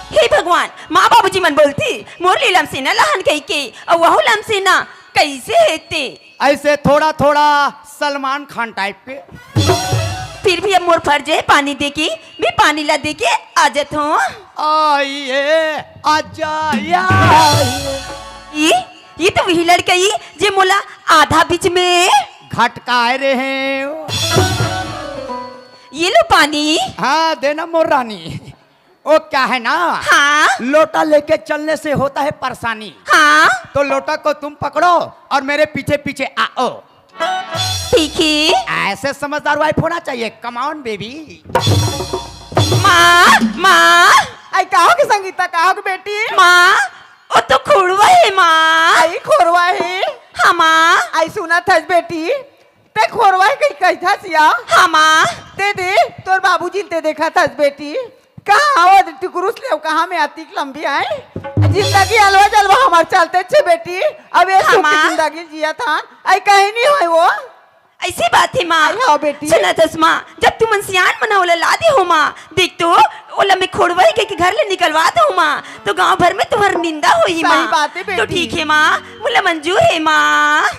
हे भगवान, माँ बाबूजी मन बोलती, मोर ले लमसेना लाहन कहिके, अउ वहू लमसेना कइसे हे ते? ऐसे थोड़ा थोड़ा सलमान खान टाइप के। फिर भी अब मोर फर्ज हे पानी देके, मैं पानी ला देके आ जात हूँ। आइए, आजा, आइए। ये, ये तो वही लड़का ही जे मोला आधा बीच में घटकाए रहे। ये लो पानी। हाँ, देना मोर रानी। वो क्या है ना, हाँ। लोटा लेके चलने से होता है परेशानी। हाँ। तो लोटा को तुम पकड़ो और मेरे पीछे पीछे आओ। ठीक है। ऐसे समझदार वाइफ होना चाहिए। Come on baby। माँ, माँ। आई, का होगे संगीता, का होगे बेटी? माँ, वो तो खोरवा हे माँ। आई, खोरवा हे? हाँ माँ। आई, सुनत हस बेटी, ते खोरवा हे कही कहिथस या? हाँ माँ। ते दे, तोर बाबूजी ते देखत हस बेटी। कहाँ आवत टुकरुस ले, कहाँ में अतिक लंबी आए? जिंदगी अलवा जलवा हमार चलते छे बेटी। अब ये हाँ सुख की माँ। जिंदगी जियत हन, आई कहीं नहीं होय वो। ऐसी बात हे माँ। आई हाँ बेटी। सुनत हस माँ, जब तुमन सियान मन ओला ला दे हो माँ, देख तो, ओला मैं खोरवा हे कहिके घर ले निकलवा दो माँ, तो गांव भर में तुम्हार निंदा होही सही माँ। बात हे तो बेटी। ठीक हे माँ, मोला मंजूर हे माँ।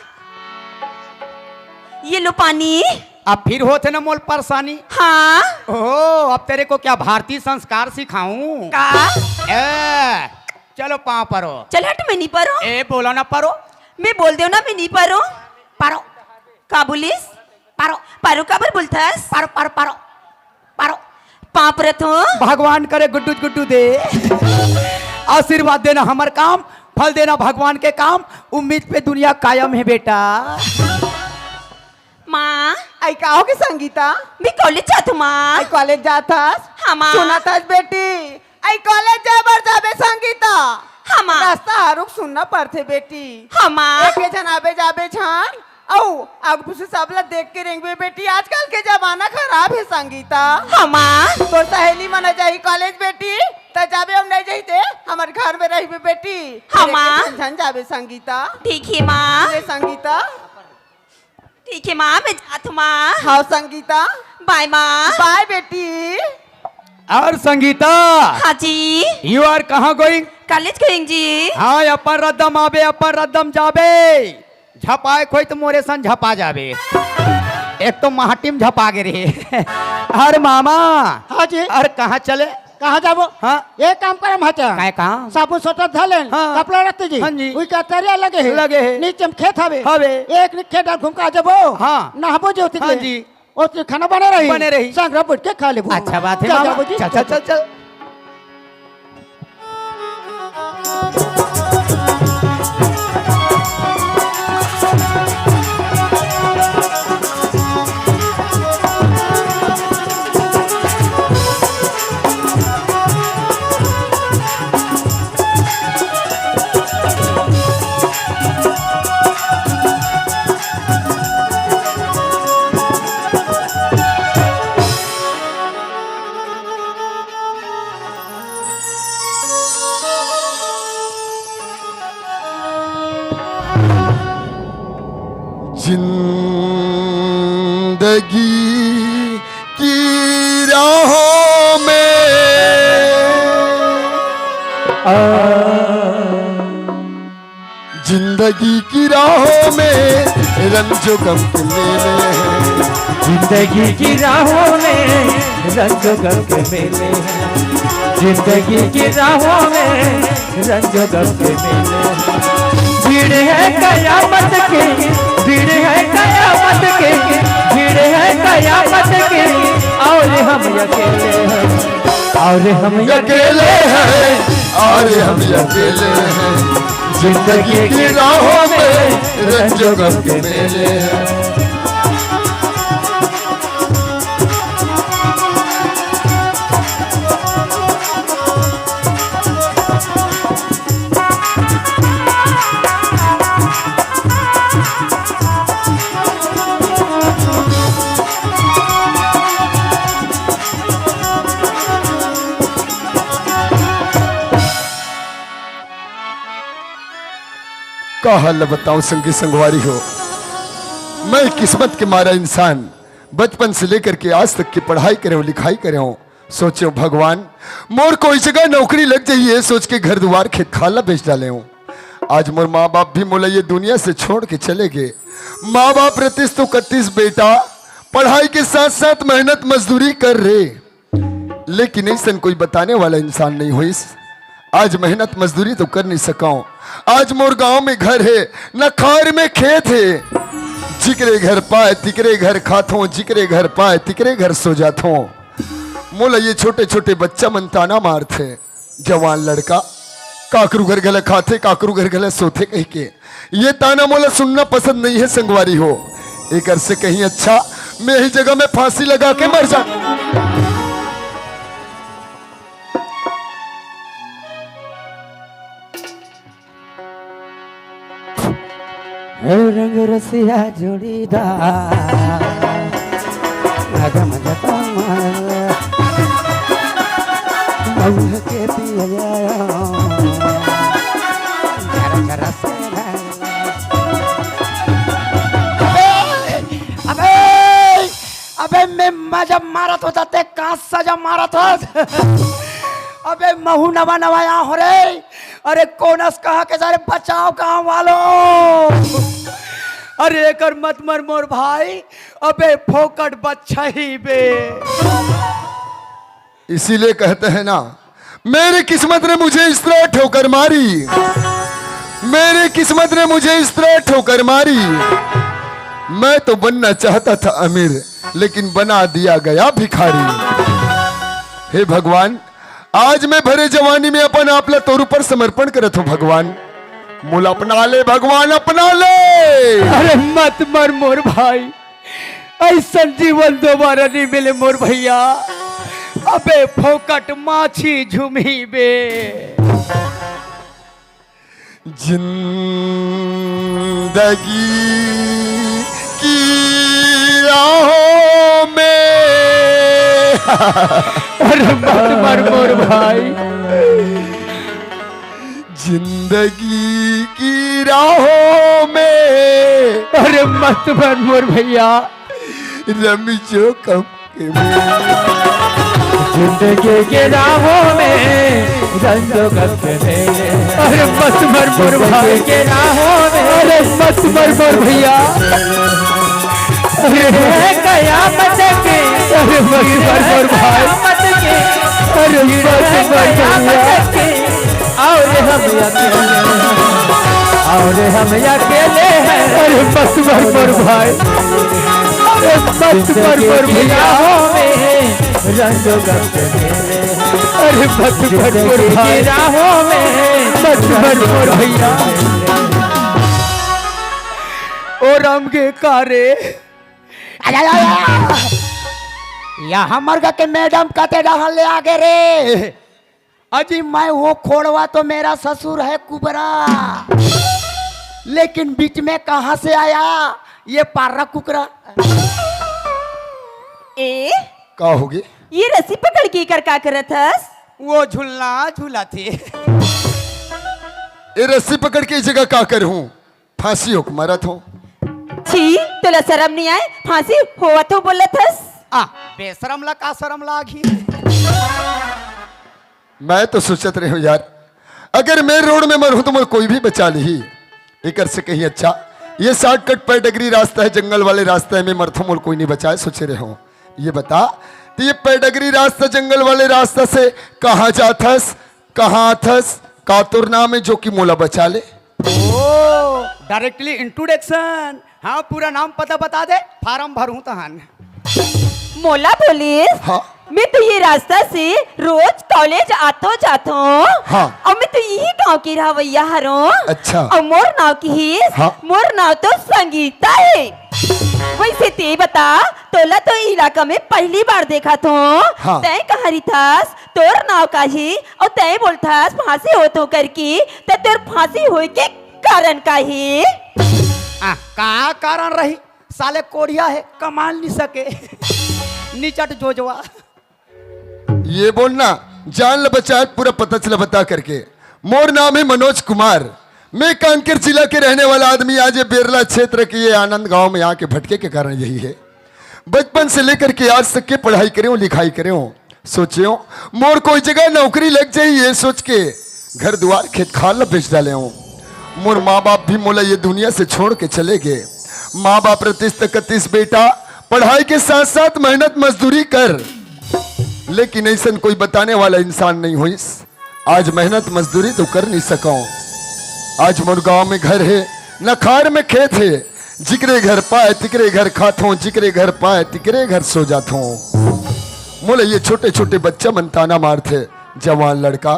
ये लो पानी। अब फिर होत हे ना मोला परेशानी। हाँ। ओहो, अब तेरे को क्या भारतीय संस्कार सिखाऊं? का? ए, चलो पाँव परो। चल हट, मैं नहीं परो। ए, बोलो ना परो। मैं बोल देव ना, मैं नहीं परो। परो। का बोलिस? परो। परो काबर बोलथस? परो, परो, परो। परो। पाँव परत हूँ। भगवान करे गुड्डू गुड्डू दे। आशीर्वाद देना हमर काम, फल देना भगवान के काम, उम्मीद पे दुनिया कायम है बेटा। माँ। आई का होगे संगीता? मैं कॉलेज जात हूँ माँ। आई कॉलेज जात हस? हाँ माँ। सुनत हस बेटी, आई कॉलेज जाए बर जाबे संगीता। हाँ माँ। रास्ता ह रुख सुनना पड़थे बेटी। हाँ माँ। एके झन आबे जाबे झन, अउ आगू पीछू सब ला देख के रेंगबे बेटी। आजकल के जमाना खराब हे संगीता। हाँ माँ। तोर सहेली मन जाही कॉलेज बेटी, त जाबे, हम नहीं जाही ते हमर घर में रहिबे बेटी। हाँ माँ। एके झन झन जाबे संगीता। ठीक हे माँ। ले संगीता। ठीक हे माँ, मैं जात हूँ माँ। हाँ संगीता। बाय माँ। बाय बेटी। और संगीता। हाँ जी। You are कहाँ going? कॉलेज going जी। हाँ, अपन रद्दम आबे, अपन रद्दम जाबे। झपाए खोई तो मोरे सन झपा जाबे। एक तो माटी में झपा गे रहे। अरे मामा। हाँ जी। अरे कहाँ चले? कहाँ जाबो? हाँ। एक काम करम हचा। काय काम? साबुन सोटा धलेन, हाँ। कपड़ा रखते जी। हाँ जी। उई का तरिया लगे हे। लगे हे। नीचे में खेत हवे। हवे। एक नी खेत डाल घूम के आ जाबो। हाँ। नहाबो जी उतिक हाँ ले। जी। उतिक खाना बने रही। बने रही। संग रह बैठ के खा लेबो। अच्छा बात हे चल मामा। जाबो जी। चल, चल, चल, चल। जिंदगी की राहों में आ, जिंदगी की राहों में रंजो गम के मेले हैं। जिंदगी की राहों में रंजो गम के मेले हैं। जिंदगी की राहों में रंजो गम के मेले हैं। भीड़ है कयामत की, भीड़ है कयामत की, भीड़ है कयामत की, और हम अकेले हैं। और हम अकेले हैं, और हम अकेले हैं। जिंदगी की राहों में रंजो गम के मेले हैं। का हाल बताऊं संगी संगवारी हो, मैं किस्मत के मारा इंसान, बचपन से लेकर के आज तक के पढ़ाई करे हों, लिखाई करे हों, सोचे हों भगवान, मोर कोई जगह नौकरी लग जाही, ये सोच के घर दुवार खेत खार ला बेच डाले हों। आज मोर माँ बाप भी मोला ये दुनिया से छोड़ के चले गे। माँ बाप रतिस तो कतिस बेटा, पढ़ाई के साथ साथ मेहनत मजदूरी कर रे, लेकिन अइसन कोई बताने वाला इंसान नहीं होइस। आज मेहनत मजदूरी तो कर नहीं सकंव। आज मोर गांव में घर हे, न खार में खेत हे। जिकरे घर पाए तिकरे घर खाथों, जिकरे घर पाए तिकरे घर सो जाथों। मोला ये छोटे छोटे बच्चा मन ताना मारथे, जवान लड़का काकरू घर घला खाथे, काकरू घर घला सोथे कहिके। ये ताना मोला सुनना पसंद नहीं है संगवारी हो। एकर से कहीं अच्छा मैं यही जगह में फांसी लगा के मर जा। हे रंग रसिया जोड़ीदार, मजा मजा कमाल, मऊह के पिया, झरा झरा से अबे, अबे, अबे, मैं मजा मारत हों, ते का सजा मारत हों? अबे, महू नवा नवा आय हों रे। अरे, कोनस कहा के सारे बचाव गांव वालों। अरे, एकर मत मर मोर भाई, अबे, फोकट बच्छा ही बे। इसीलिए कहते हैं ना, मेरी किस्मत ने मुझे इस तरह ठोकर मारी, मेरी किस्मत ने मुझे इस तरह ठोकर मारी। मैं तो बनना चाहता था अमीर, लेकिन बना दिया गया भिखारी। हे भगवान, आज मैं भरे जवानी में अपन आप ला तोर ऊपर समर्पण करत हों भगवान, मोला अपना ले भगवान, अपना ले। अरे मत मर मोर भाई, अइसन जीवन दोबारा नहीं मिले मोर भैया। अबे फोकट माछी झुमही बे। जिंदगी की राहों में अरे मत मर मोर भाई। जिंदगी की राहों में अरे मत मर मोर भैया। रमी जो कम जिंदगी के राहों में रंजो गम के मेले। अरे मत मर मोर भाई। के राहों में अरे मत मर मोर भैया। अरे कयामत के अरे मत मर मोर भाई। अरे मत मर भैया। और हम अकेले हैं, और हम अकेले हैं। अरे मत मर मोर भाई, अरे मत मर मोर भैया। अरे मत मर मोर भाई, मत मर मोर भैया। ओ राम के कारे। या हमर गा के मैडम कते डहर ले आगे रे। अजी मैं हूँ खोड़वा तो मेरा ससुर है कुबरा, लेकिन बीच में कहाँ से आया ये पार्रा कुकरा? ए, का होगे? ये रस्सी पकड़ के कर का करत हस? वो झूलना झूला थे। ए रस्सी पकड़ के जगह का कर हूँ? फांसी होके मरत हों। छी, तोला शरम नहीं आए? फांसी होवत हों बोलत हस? आ, बेशरम ला का शरम लागही? मैं तो सोचत रहे हूँ यार, अगर मैं रोड में मरहूँ तो मोर कोई भी बचा लिही। एकर से कहीं अच्छा ये शॉर्टकट पैडगरी रास्ता है, जंगल वाले रास्ता है, मैं मरथों मोर कोई नहीं बचाए, सोचे रहे हूँ। ये बता, तो ये पैडगरी रास्ता, जंगल वाले रास्ता से कहाँ जाथस, कहाँ आथस, का तोर नाम है जो कि मोला बचा ले? ओ, डायरेक्टली इंट्रोडक्शन। हाँ, पूरा नाम पता बता दे, फार्म भरहूँ तहन। मोला बोलिस, हाँ। मैं तो ये रास्ता से रोज कॉलेज आतो जातो। हाँ। अउ मैं तो यही गांव की रहवैया हरों। अच्छा। अउ मोर नाव किहिस, हाँ। मोर नाव तो संगीता है। वैसे ते बता, तोला तो इलाका में पहली बार देखत हों। हाँ। तैं कहाँ रिथस, तोर नाव का ही, अउ तैं बोलथस फांसी होत हों करके, त तोर फांसी होए के कारण का ही? आ, का कारण रही? साले कोढ़िया है, कमा नहीं सके। निचट जोजवा। ये बोलना, जान ल बचा, पूरा पता चला बता करके। मोर नाम है मनोज कुमार, मैं कांकेर जिला के रहने वाला आदमी। आज ये बेरला क्षेत्र के ये आनंद गांव में आके भटके के कारण यही है। बचपन से लेकर के आज तक के पढ़ाई करे हों, लिखाई करे हों, सोचे हों मोर कोई जगह नौकरी लग जाही, ये सोच के घर दुआर खेत खार ला बेच डाले हों। मोर माँ बाप भी मोला ये दुनिया से छोड़ के चले गे। माँ बाप रतिस त कतिस, "बेटा, पढ़ाई के साथ साथ मेहनत मजदूरी कर," लेकिन अइसन कोई बताने वाला इंसान नहीं होइस। आज मेहनत मजदूरी तो कर नहीं सकौं। आज मोर गांव में घर हे, न खार में खेत हे। जिकरे घर पाए तिकरे घर खाथों, जिकरे घर पाए तिकरे घर सो जाथों। मोला ये छोटे छोटे बच्चा मन ताना मारथे, "जवान लड़का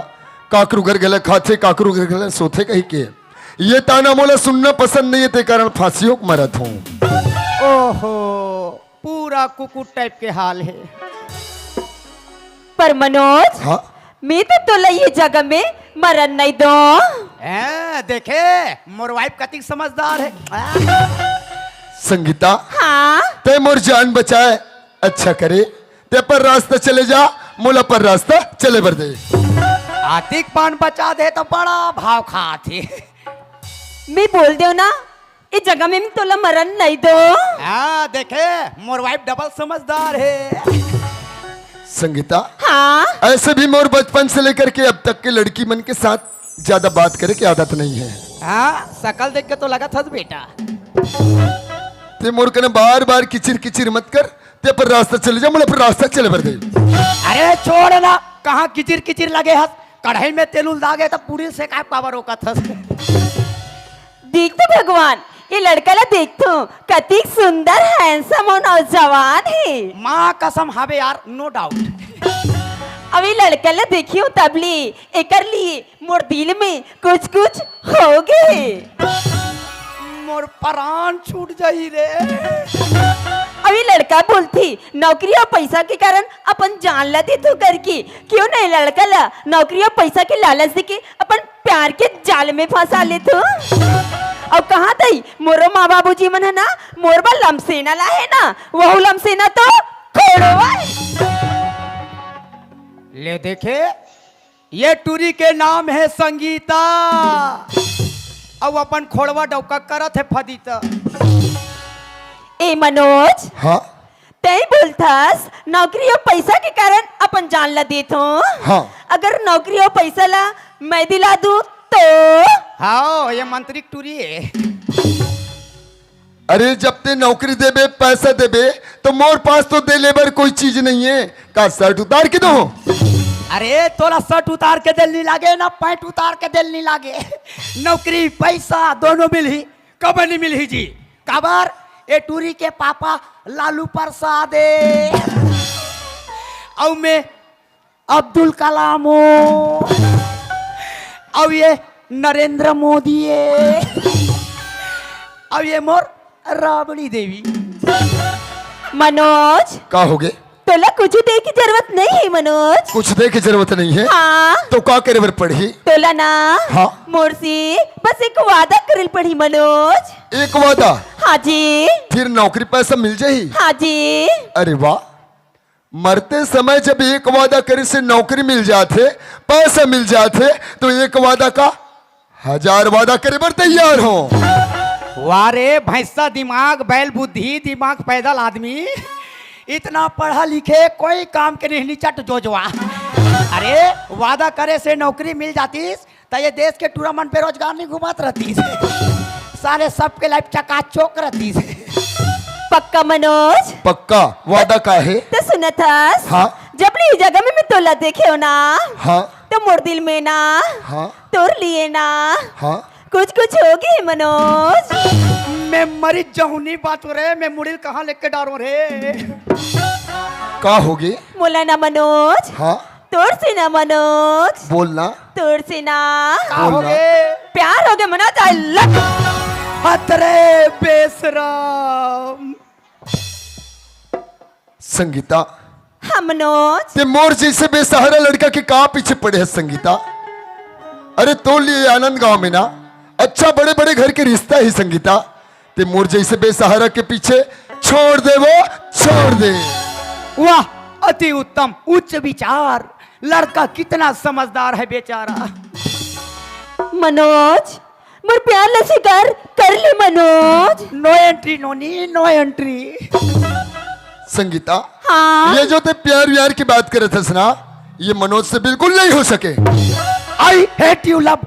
काकरू घर गला खाथे, काकरू घर गला सोथे," कहि के। ये ताना मोला सुनना पसंद नहीं हे, ते कारण फांसियों के मरत हों। ओहो, पूरा कुकुर टाइप के हाल हे। पर मनोज, हाँ? मैं तो तोला ये जगह में मरन नहीं दों। ए, देखे, मोर वाइफ कतिक समझदार हे। संगीता, हाँ? ते मोर जान बचाए, अच्छा करे। ते पर रास्ता चले जा, मोला पर रास्ता चले बर दे। आतिक पान बचा दे तो बड़ा भाव खात हे। मैं बोल देव ना, ए जगह में तोला मरन नहीं दों। हाँ, देखे, मोर वाइफ डबल समझदार हे। संगीता, हाँ? ऐसे भी मोर बचपन से लेकर के अब तक के लड़की मन के साथ ज्यादा बात करे के आदत नहीं हे। हाँ, शकल देख के तो लगत हस बेटा। ते मोर कने बार बार किचिर किचिर मत कर, ते पर रास्ता चले जा, मोला पर रास्ता चले बर दे। अरे छोड़ ना, कहाँ किचिर किचिर लगे हस? कढ़ाई में तेल उलदा गे त पूरी सेकाय पावर रोकत हस। देख तो भगवान, ये लड़का ला देख तो, कतिक सुंदर, handsome अउ नौजवान हे। माँ कसम, हावे यार, no doubt। अब ये लड़का ला देखियो तब ले, एकर लिए मोर दिल में कुछ कुछ हो गे। मोर परान छूट जाही रे। अब ये लड़का बोलथे, "नौकरी अउ पैसा के कारण अपन जान ला देथों" करके। क्यों नहीं लड़का ला नौकरी अउ पैसा के लालच देके अपन प्यार के जाल में फंसा लेथों? अउ कहाँ तई मोरो माँ बाबूजी मन हे ना, मोर बर लमसेना ला हे ना, वहू लमसेना तो खोड़वा हे। ले देखे, ये टूरी के नाम हे संगीता, अउ अपन खोड़वा डौका करत हे फदीता। ए मनोज, हाँ? तैं बोलथस नौकरी अउ पैसा के कारण अपन जान ला देथों। हाँ। अगर नौकरी अउ पैसा ला मैं दिला दूं तो? हाँ, ये मंत्री टूरी हे। अरे, जब ते नौकरी देबे, पैसा देबे, तो मोर पास तो दे ले बर कोई चीज नहीं हे। का शर्ट उतार के दूं? अरे, तोला शर्ट उतार के दे ल नहीं लागे ना, पैंट उतार के दे ल नहीं लागे। नौकरी, पैसा दोनों मिलही, कब नहीं मिलही जी? काबर? ए टूरी के पापा लालू प्रसाद हे। अउ मैं अब्दुल कलाम हों। अउ ये नरेंद्र मोदी हे। अउ ये मोर राबड़ी देवी। मनोज। का हो गे? तोला कुछ दे के जरूरत नहीं हे मनोज। कुछ दे के जरूरत नहीं हे? हाँ। तो का करे बर पड़ही? तोला ना, हाँ। मोर से बस एक वादा करे ल पड़ही मनोज। एक वादा? हाँ जी। फिर नौकरी पैसा मिल जाही? हाँ जी। अरे वाह, मरते समय जब एक वादा करे से नौकरी मिल जाथे, पैसा मिल जाथे, तो एक वादा का हजार वादा करे बर तैयार हों। वाह रे भैंसा दिमाग, बैल बुद्धि, दिमाग पैदल आदमी, इतना पढ़ा लिखे कोई काम के नहीं, निचट जोजवा। अरे, वादा करे से नौकरी मिल जातिस, त ये देश के टूरा मन बेरोजगार नहीं घुमात रहतिस। सारे सबके लाइफ चकाचौक रहतिस। पक्का मनोज? पक्का। वादा का हे? त सुनत हस? हाँ। जब ले ये जगह में मैं तोला देखे हों ना, हाँ। त मोर दिल में ना, हाँ। तोर लिए ना, हाँ। कुछ कुछ हो गे मनोज। मैं मरी जाहूं नहीं बात हो रे, मैं मुड़ी ल कहाँ लेके डारों रे? का हो गे? मोला ना मनोज, हाँ। तोर से ना मनोज। बोल ना। तोर से ना। का बोल हो ना। गे? प्यार हो गे मनोज, I love। हत रे बेसरम। संगीता। हाँ मनोज। ते मोर जैसे बेसहारा लड़का के का पीछे पड़े हस संगीता? अरे तोर लिए आनंद गांव में ना अच्छा बड़े बड़े घर के रिश्ता हे संगीता। ते मोर जैसे बेसहारा के पीछे छोड़ दे वो, छोड़ दे। वाह, अति उत्तम, उच्च विचार। लड़का कितना समझदार हे बेचारा। मनोज, मोर प्यार ला स्वीकार कर ले मनोज। No entry नोनी, no entry। संगीता, हाँ। ये जो ते प्यार व्यार की बात करत हस ना, ये मनोज से बिल्कुल नहीं हो सके। I hate you love।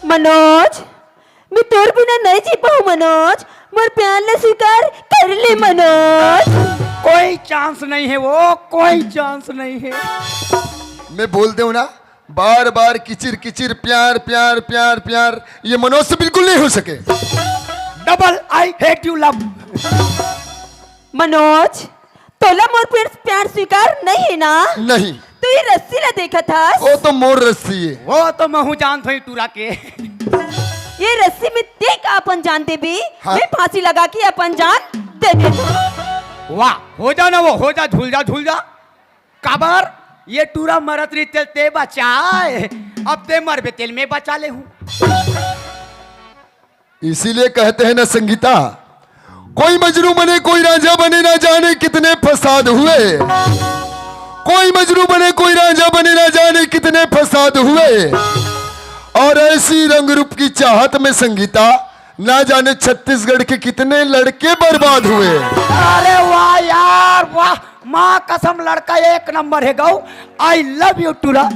Manoj, मैं तोर बिना नहीं जी पाऊँ मनोज, मोर प्यार ला स्वीकार कर ले मनोज। कोई चांस नहीं है वो, कोई चांस नहीं है। मैं बोल दूं ना, बार बार किचिर किचिर प्यार प्यार प्यार प्यार, ये मनोज से बिल्कुल नहीं हो सके। Double I hate you love। Manoj, तोला मोर प्यार, प्यार स्वीकार नहीं है ना? नहीं। तो ये रस्सी ला देखत हस? वो तो मोर रस्सी है। वो तो महू जानत हूँ टूरा के। ये रस्सी में देख अपन जान देबे, हाँ। मैं फांसी लगा के अपन जान दे देबो। वाह, हो जा ना वो, हो जा, झूल जा, झूल जा। काबर ये टूरा मरत रही तेल ते बचाए, अब ते मरबे तेल में बचा ले हूँ। इसीलिए कहते हैं ना संगीता, कोई मजनू बने कोई रांझा बने, ना जाने कितने फसाद हुए। कोई मजनू बने कोई रांझा बने, ना जाने कितने फसाद हुए। और ऐसी रंग रूप की चाहत में संगीता, ना जाने छत्तीसगढ़ के कितने लड़के बर्बाद हुए। अरे वाह यार वाह, माँ कसम लड़का एक नंबर है गौ। I love you टूरा।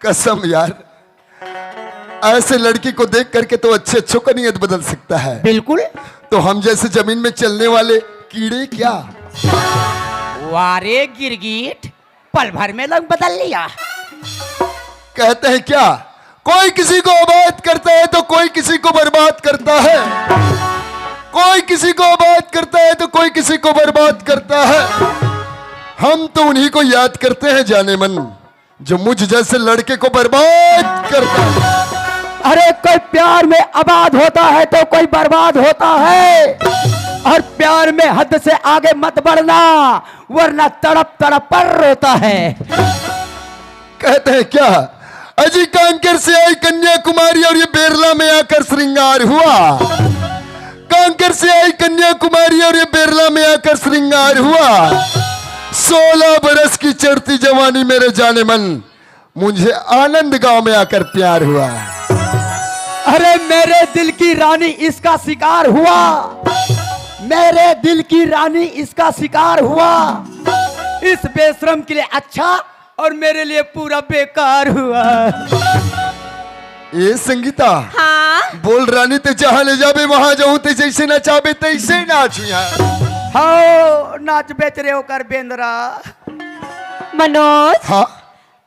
कसम यार, ऐसे लड़की को देख करके तो अच्छे अच्छों का नीयत बदल सकता है। बिल्कुल। तो हम जैसे जमीन में चलने वाले कीड़े क्या? वारे गिरगिट, पल भर में रंग बदल लिया। कहते हैं क्या, कोई किसी को आबाद करता है तो कोई किसी को बर्बाद करता है, कोई किसी को आबाद करता है तो कोई किसी को बर्बाद करता है। हम तो उन्हीं को याद करते हैं जाने मन, जो मुझ जैसे लड़के को बर्बाद करता है। अरे, कोई प्यार में आबाद होता है तो कोई बर्बाद होता है, और प्यार में हद से आगे मत बढ़ना, वरना तड़प तड़प पर रोता है। कहते हैं क्या, अजी कांकेर से आई कन्याकुमारी और ये बेरला में आकर श्रृंगार हुआ। कांकेर से आई कन्याकुमारी और ये बेरला में आकर श्रृंगार हुआ। सोलह बरस की चढ़ती जवानी मेरे जाने मन, मुझे आनंद गांव में आकर प्यार हुआ। अरे मेरे दिल की रानी इसका शिकार हुआ, मेरे दिल की रानी इसका शिकार हुआ। इस बेशरम के लिए अच्छा और मेरे लिए पूरा बेकार हुआ। ए संगीता, हाँ? बोल रानी, ते जहाँ ले जाबे वहाँ जाऊँ, ते जैसे नचाबे तैसे नाचू यार। हाँ, नाच बेच रहे हो कर बेंदरा। मनोज, हाँ?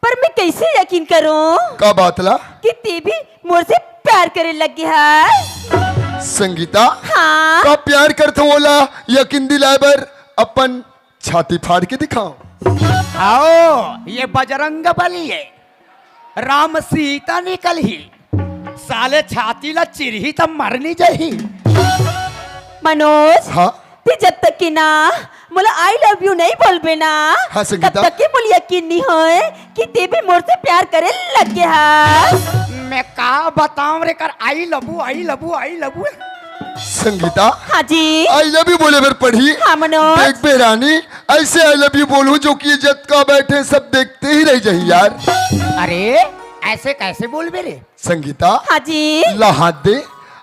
पर मैं कैसे यकीन करूँ का बात ला? कि ते भी मोर से प्यार करे लग गया है। संगीता, हाँ? का प्यार करथो ओला यकीन दिलाए बर अपन छाती फाड़ के दिखाओ। आओ, ये बजरंग बली है, राम सीता निकल ही, साले छाती ला चिरही त मर नहीं जाही। मनोज, हाँ? ते जब तक कि ना मोला I love you नहीं बोलबे ना, हाँ, संगीता। तब तक के मोला यकीन नहीं होए कि ते भी मोर से प्यार करे लग गया है। मैं का बताऊं रे कर, I love you, I love you, I love you। Sangeeta, हाँ जी। I love you बोले बर पड़ी। हाँ मनोज। देख बे रानी, ऐसे I love you बोलूं जो कि ये जतका बैठे सब देखते ही रह जाही यार। अरे, ऐसे कैसे बोलबे रे? संगीता। हाँ जी। ला हाथ दे।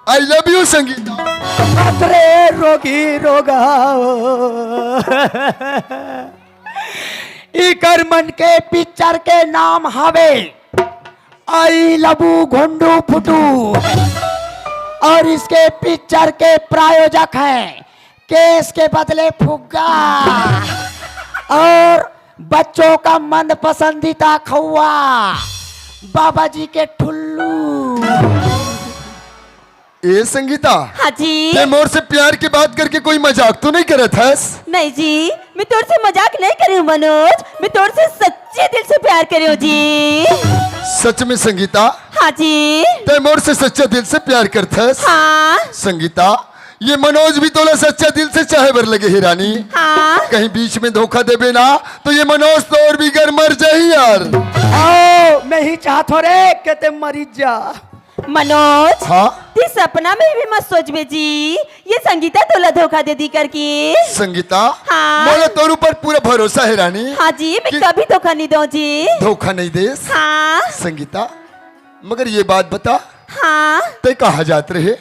I love you Sangeeta. बाप रे रोगी रोगाओ। इकर मन के पिक्चर के नाम हवे आई लबू घोंडू फुटू, और इसके पिक्चर के प्रायोजक हैं केस के बदले फुग्गा और बच्चों का मन पसंदीदा खौआ बाबा जी के ठुल्लू। ए संगीता, हाँ जी। ते मोर से प्यार की बात करके कोई मजाक तो नहीं करत हस? नहीं जी, मैं तोर से मजाक नहीं करे हूँ मनोज, मैं तोर से सच्चे दिल से प्यार करे हूँ जी। सच में संगीता? हाँ जी। ते मोर से सच्चे दिल से प्यार करत हस? हाँ। संगीता, ये मनोज भी तोला सच्चा दिल से चाहे बर लगे हे रानी। हाँ। कहीं बीच में धोखा देबे ना तो ये मनोज तो और भी घर मर जाही यार। आओ, मैं ही चाहत हो रे के ते मरी जा। मनोज, हाँ? ते सपना में भी मत सोचबे जी, ये संगीता तोला धोखा दे दी करके। संगीता, हाँ। मोला तोर ऊपर पूरा भरोसा है रानी। हाँ जी, मैं कि कभी धोखा नहीं दूं जी। धोखा नहीं देस। हाँ। संगीता, मगर ये बात बता, हाँ। ते कहाँ जात रहे?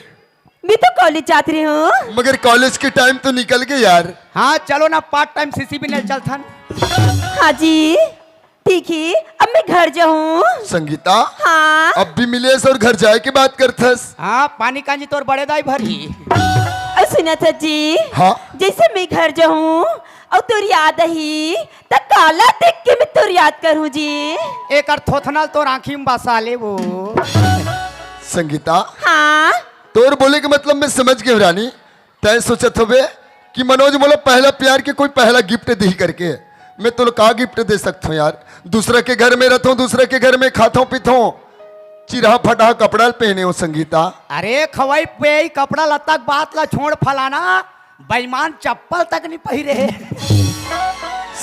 मैं तो कॉलेज जात रहे हूँ। मगर कॉलेज के टाइम तो निकल गए यार। हाँ, चलो ना, पार्ट टाइम सीसी बिनने चलथन। हाँ जी, ठीक है, अब मैं घर जाहूँ। संगीता, हाँ। अब भी मिलेस और घर जाए के बात करथस। हाँ, पानी कांजी तोर बड़े दाई भरी। अउ सुनत हस जी, हाँ। जैसे मैं घर जाहूँ अउ तोर याद आही, त काला देख के मैं तोर याद करहूँ जी। एकर थोथना ल तोर आँखी में बसा लेबो। संगीता, हाँ। तोर बोले के मतलब मैं समझ गेंव रानी। तैं सोचत होबे कि मनोज मोला पहला प्यार के कोई पहला गिफ्ट दिही करके। मैं तोला का गिफ्ट दे सकत हूँ यार? दूसरा के घर में रहत हूँ, दूसरा के घर में खात हूँ, पीत हूँ, चिरहा फटहा कपड़ा ल पहने हूँ संगीता। अरे खवई पेई, कपड़ा लत्ता के बात ला छोड़ फलाना, बेईमान चप्पल तक नहीं पहिरे।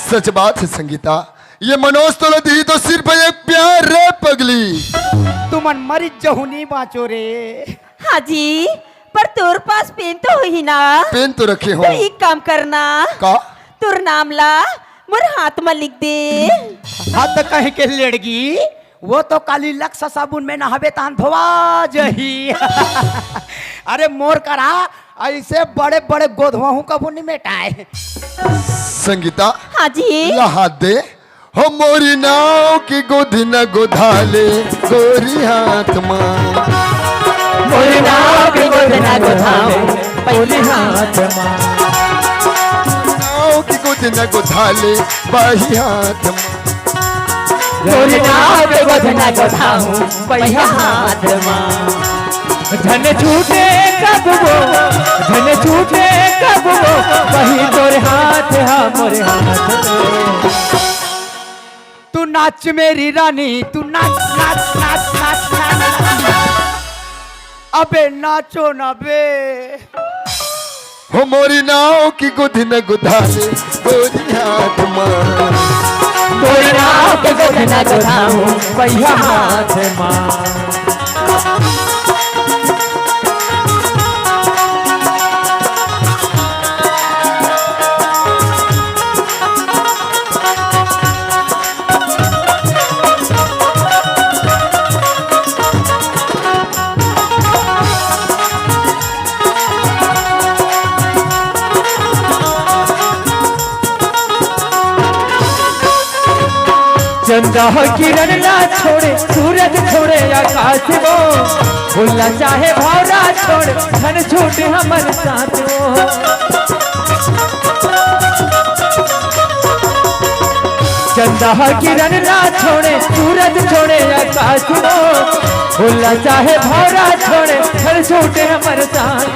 सच बात है संगीता, ये मनोज तोला दिही तो सिर्फ एक प्यार रे पगली। तुमन मरी जहू नहीं बाँचो रे। हाँ जी, पर तोर पास पेन तो होही ना? पेन तो रखे हूँ। तो एक काम करना। का? तोर नाम ला मोर हाथ में लिख दे। हाथ कहीं के लेड़गी, वो तो काली लक्स साबुन में नहाबे तहान धोवा जही। अरे मोर करा ऐसे बड़े बड़े गोधवा हूँ कभू नहीं मेटाए। संगीता, हाँ जी। ला हाथ दे। हो मोरी नाव की गोदी न गोधाले गोरी हाथ मा। मोरी नाव की गोदी न गोधाऊं, पहली हाथ मा। नाव की गोदी न गोधाले बाही हाथ मा। मोरी नाव की गोदी न गोधाऊं, पहिया हाथ मा। झन छूटे कब वो, झन छूटे कब वो, वही तोरे हाथ हा मोरे हाथ में। तू नाच मेरी रानी, तू नाच, नाच, नाच, नाच, नाच। अबे नाचो ना बे। हो मोरी नाव की गोदी न गोधाले गोरी हाथ मा। मोरी नाव की गोदी न गोधाऊं, पहिया हाथ मा। चंदा ह किरण ला छोड़े, सूरज छोड़े आकाश वो, भूलना चाहे भौरा छोड़े, धन छूटे हमर साथ वो। चंदा ह किरण ला छोड़े, सूरज छोड़े आकाश वो, भूलना चाहे भौरा छोड़े, धन छूटे हमर साथ।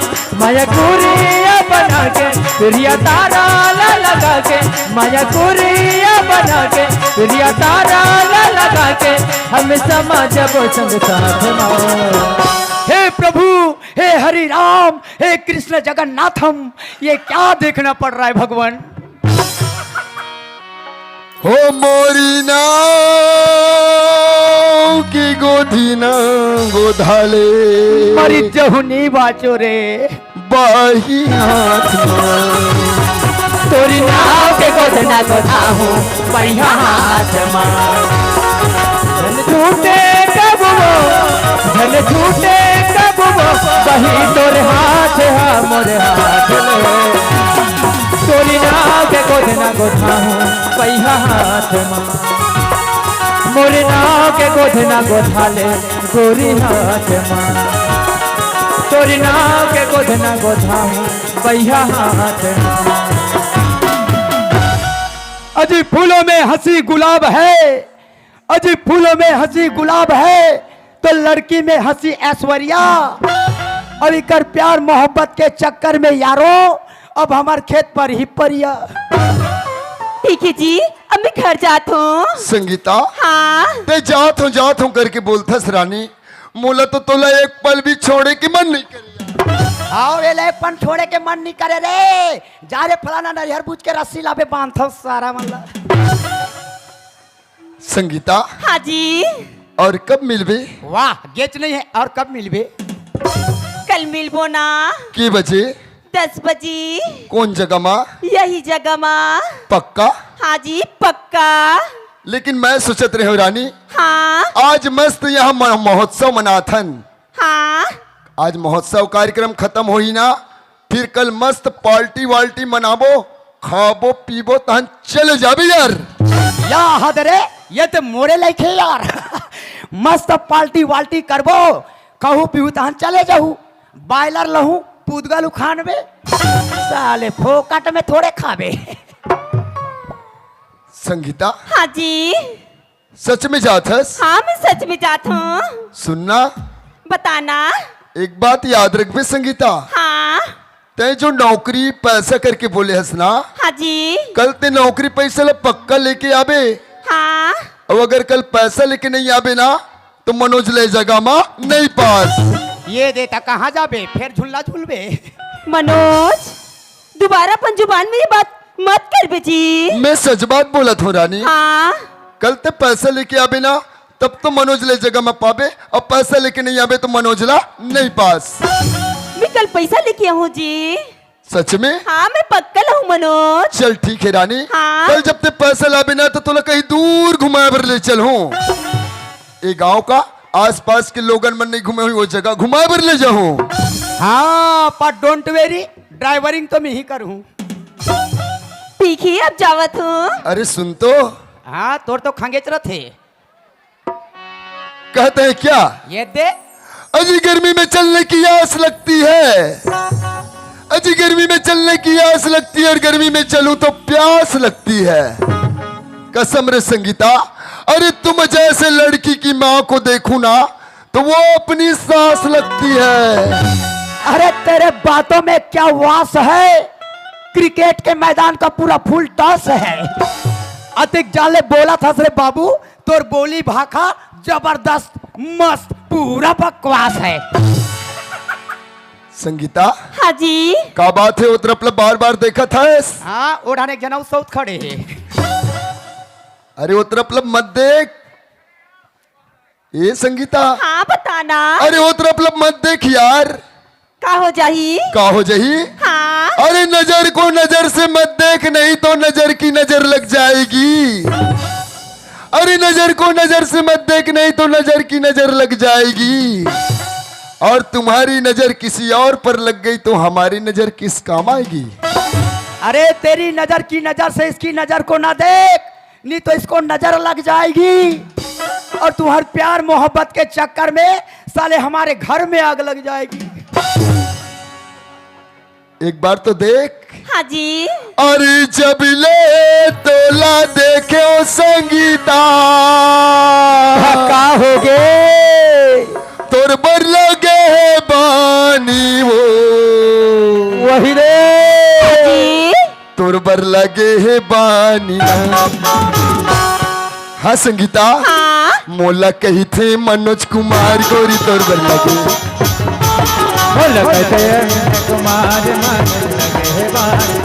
माया कुरिया बना के, पिरिया तारा ला लगा के, माया कुरिया बना के, पिरिया तारा ला लगा के, हम समा जब संग साथ मा। हे प्रभु, हे हरि राम, हे कृष्ण जगन्नाथम, ये क्या देखना पड़ रहा है भगवान? हो मोरी नाव की गोदी न गोधाले। मरी जहू नी बाचो रे। बाही हाथ मा। तोरी नाव के गोदी न गोधाहूं, बाही हाथ मा। झन छूटे कब वो, झन छूटे कब वो, बाही तोरे हाथ हा मोरे हाथ में। तोरी नाव के गोदी न गोधाहूं, बाही हाथ मा। मोरे नाव के गोदी न गोधाले, गोरी हाथ मा। तोरी नाव के गोदी न गोधाहूं, बाही हाथ मा। अजी फूलों में हंसी गुलाब है, अजी फूलों में हंसी गुलाब है, तो लड़की में हंसी ऐश्वर्या। अब इकर प्यार मोहब्बत के चक्कर में यारो, अब हमार खेत पर ही परिया। ठीक है जी, अब मैं घर जात हूँ। संगीता, हाँ। ते जात हूँ, जात हूँ करके बोलथस रानी, मोला तो तोला एक पल भी छोड़े के मन नहीं करे। आओ रे, ले एक पल छोड़े के मन नहीं करे रे। जा रे फलाना नरिहर बूझ के रस्सी लाबे बांधथस सारा मन ला। संगीता। हाँ जी। और कब मिलबे? वाह, गेच नहीं है, और कब मिलबे? कल मिलबो ना। के बजे? दस बजे। कौन जगह मा? यही जगह मा। पक्का? हाँ जी, पक्का। लेकिन मैं सोचत रहे हूँ रानी, हाँ। आज मस्त यहाँ म-, महोत्सव मनाथन। हाँ। आज महोत्सव कार्यक्रम खतम होही ना, फिर कल मस्त पार्टी वार्टी मनाबो, खाबो पीबो, तहन चले जाबे यार। या हद रे, ये तो मोरे लायक हे यार। मस्त पार्टी वार्टी करबो, खाहू पीहू तहन चले जाहू। बॉयलर लहू, पुदगल उखानबे। साले फोकट में थोड़े खाबे। संगीता, हाँ जी। सच में जात हस? हाँ, मैं सच में जात हूँ। सुनना। बताना। एक बात याद रखबे संगीता। हाँ। तैं जो नौकरी पैसा करके बोले हस ना, हाँ जी। कल तैं नौकरी पैसा ला पक्का लेके आबे। हाँ। अउ अगर कल पैसा लेके नहीं आबे ना, तो मनोज ले जगह मा नहीं पास। ये दे त कहाँ जाबे, फेर झुल्ला झुलबे। मनोज, दोबारा अपन जुबान मेरी बात मत करबे जी। मैं सच बात बोलत हूँ रानी। हाँ। कल तैं पैसा लेके आबे ना, तब तो मनोज ले जगह मा पाबे, अउ पैसा लेके नहीं आबे तो मनोज ला नहीं पास। मैं कल पैसा लेके आहूँ जी। सच में? हाँ, मैं पक्का लाहूँ मनोज। चल ठीक है रानी। हाँ। कल जब तैं पैसा लाबे ना तो तोला कहीं दूर घुमाए बर ले चलहूँ। ए गांव का आसपास के लोगन मन नहीं घूमे होही, वो जगह घुमाए बर ले जाहूँ। हाँ, पर don't worry, ड्राइवरिंग तो मैं ही करहूँ। ठीक है, अब जावत हूँ। अरे सुन तो। हाँ, तोर तो खंगेच रथे। कहते हैं क्या? ये दे। अजी गर्मी में चलने की आस लगती है, अजी गर्मी में चलने की आस लगती है, और गर्मी में चलूं तो प्यास लगती है। कसम रे संगीता, अरे तुम जैसे लड़की की माँ को देखूं ना, तो वो अपनी सांस लगती है। अरे तेरे बातों में क्या वास है, क्रिकेट के मैदान का पूरा फुल टॉस है। अतिक जाले बोलत हस रे बाबू, तोर बोली भाखा जबरदस्त, मस्त, पूरा बकवास है। संगीता। हाँ जी। का बात है, ओ तरफ ला बार बार देखत हस? हाँ, ओ डाहर एक जना सौत खड़े हे। अरे ओ तरफ ला मत देख। ए संगीता। हाँ, बताना। अरे ओ तरफ ला मत देख यार। का हो जाही? का हो जाही? हाँ। अरे नजर को नजर से मत देख, नहीं तो नजर की नजर लग जाएगी। अरे नजर को नजर से मत देख, नहीं तो नजर की नजर लग जाएगी। और तुम्हारी नजर किसी और पर लग गई तो हमारी नजर किस काम आएगी? अरे तेरी नजर की नजर से इसकी नजर को ना देख, नहीं तो इसको नजर लग जाएगी और तुम्हारे प्यार मोहब्बत के चक्कर में साले हमारे घर में आग लग जाएगी। एक बार तो देख। हाँ जी। अरे जब ले तोला देखे ओ संगीता। का हो गे? तोर बर लगे हे बानी वो। वही रे। हाँ जी। तोर बर लगे हे बानी ना। हाँ संगीता। हाँ। मोला कहिथे मनोज कुमार गोरी तोर बर लगे। मोला कहिथे कुमार मनोज लगे हे बानी।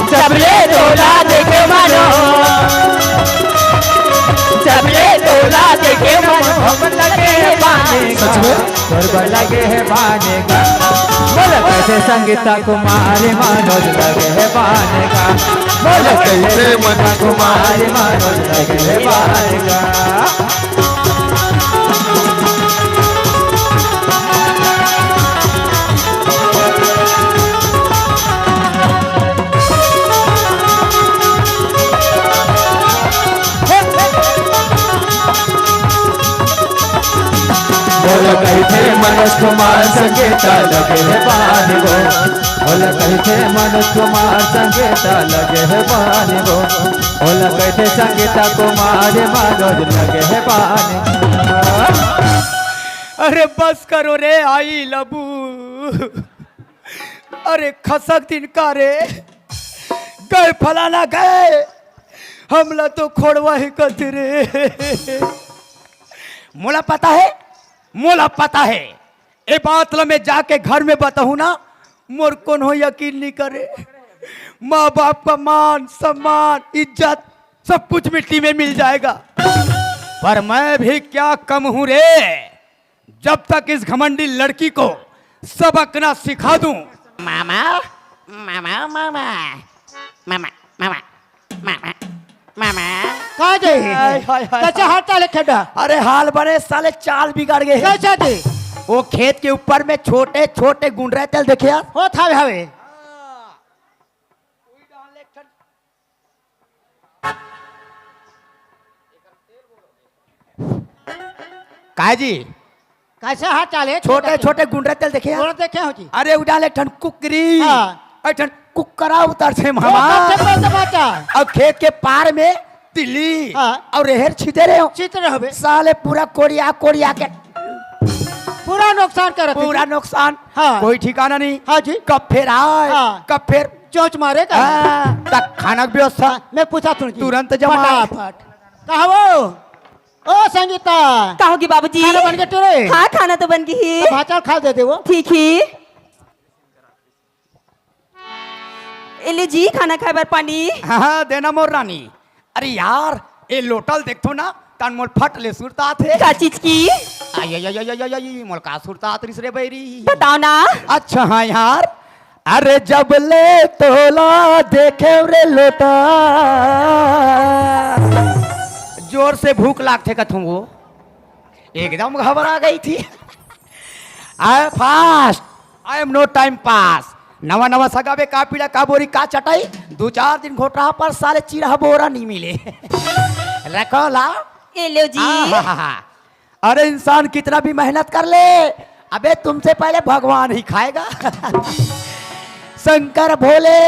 जब ले तोला देखे मनो, जब ले तोला देखे मनो, हम लगे हे बानी। सच में? तोर बर लगे हे बाने गा। मोला कहिथे संगीता कुमारी मनोज लगे हे बाने गा। मोला कहिथे मनोज कुमारी मनोज लगे हे बाने गा। मोला कहिथे मनोज कुमार संगीता लगे हे बानी वो। मोला कहिथे मनोज कुमार संगीता लगे हे बानी वो। मोला कहिथे संगीता कुमार मनोज लगे हे बानी। अरे बस करो रे आई लबू। अरे खसक दिन का रे, गए फलाना गए, हमला तो खोड़वा ही कथे रे। मोला पता है, मोला पता है, ए बात ला मैं जाके घर में बताहूँ ना, मोर कोनो यकीन नहीं करे। माँ बाप का मान सम्मान इज्जत सब कुछ मिट्टी में मिल जाएगा। पर मैं भी क्या कम हूँ रे, जब तक इस घमंडी लड़की को सबक ना सिखा दूं। मामा, मामा, मामा, मामा, मामा, मामा, मामा। का जे हे? हाय, हाय, हाय, कच्चा हाय। हाथ ताले खेड़ा। अरे हाल बने साले चाल बिगड़ गए हे। कैसा जी? वो खेत के ऊपर में छोटे छोटे गुंडरा तेल देखे यार। होत हवे, हवे। काय जी? कैसे हाथ चाले? छोटे छोटे गुंडरा तेल देखे यार। गुंडरा देखे हो जी। अरे उजाले ठन कुकरी। हाँ। अरे ठन कुकरा उतर से मामा। उतर से बोल दे बच्चा। और खेत के पार में तिल्ली हाँ। और रेहर छीते रहे हो। छीते रहे हो बे। साले पूरा कोड़िया कोड़िया के पूरा नुकसान करत है पूरा जी। नुकसान। हाँ। कोई ठिकाना नहीं। हाँ जी। कब फेर आए, हाँ। कब फेर चोंच मारे का? हाँ, तक खाना के व्यवस्था। हाँ, मैं पूछा तुम जी। तुरंत जमा। फटाफट। कहा वो? ओ संगीता। कहोगी बाबूजी? खाना बन गया तेरे? हाँ, खाना तो बन गई ही। तो भात चावल खा दे दे वो। ठीक ही। ए ले जी, खाना खाए बर पानी। हाँ, हाँ, देना मोर रानी। अरे यार, ए लोटा ल देखथो ना, तन मोल फट ले सुरता थे। का चीज की? आई, आई, आई, आई, आई, आई, आई, मोल का सुरता आत रिस रे बैरी। बताओ ना। अच्छा हाँ यार, अरे जब ले तोला देखे रे लोटा, जोर से भूख लागथे कथूं वो, एकदम घबरा गई थी। I am fast, I am no time pass। नवा नवा सगा बे का पीड़ा का बोरी का चटाई, दू चार दिन घोटरा पर साले चिरहा बोरा नहीं मिले। रखो ला। ए लो जी। आहाहाहा। अरे इंसान कितना भी मेहनत कर ले, अबे तुमसे पहले भगवान ही खाएगा। शंकर भोले,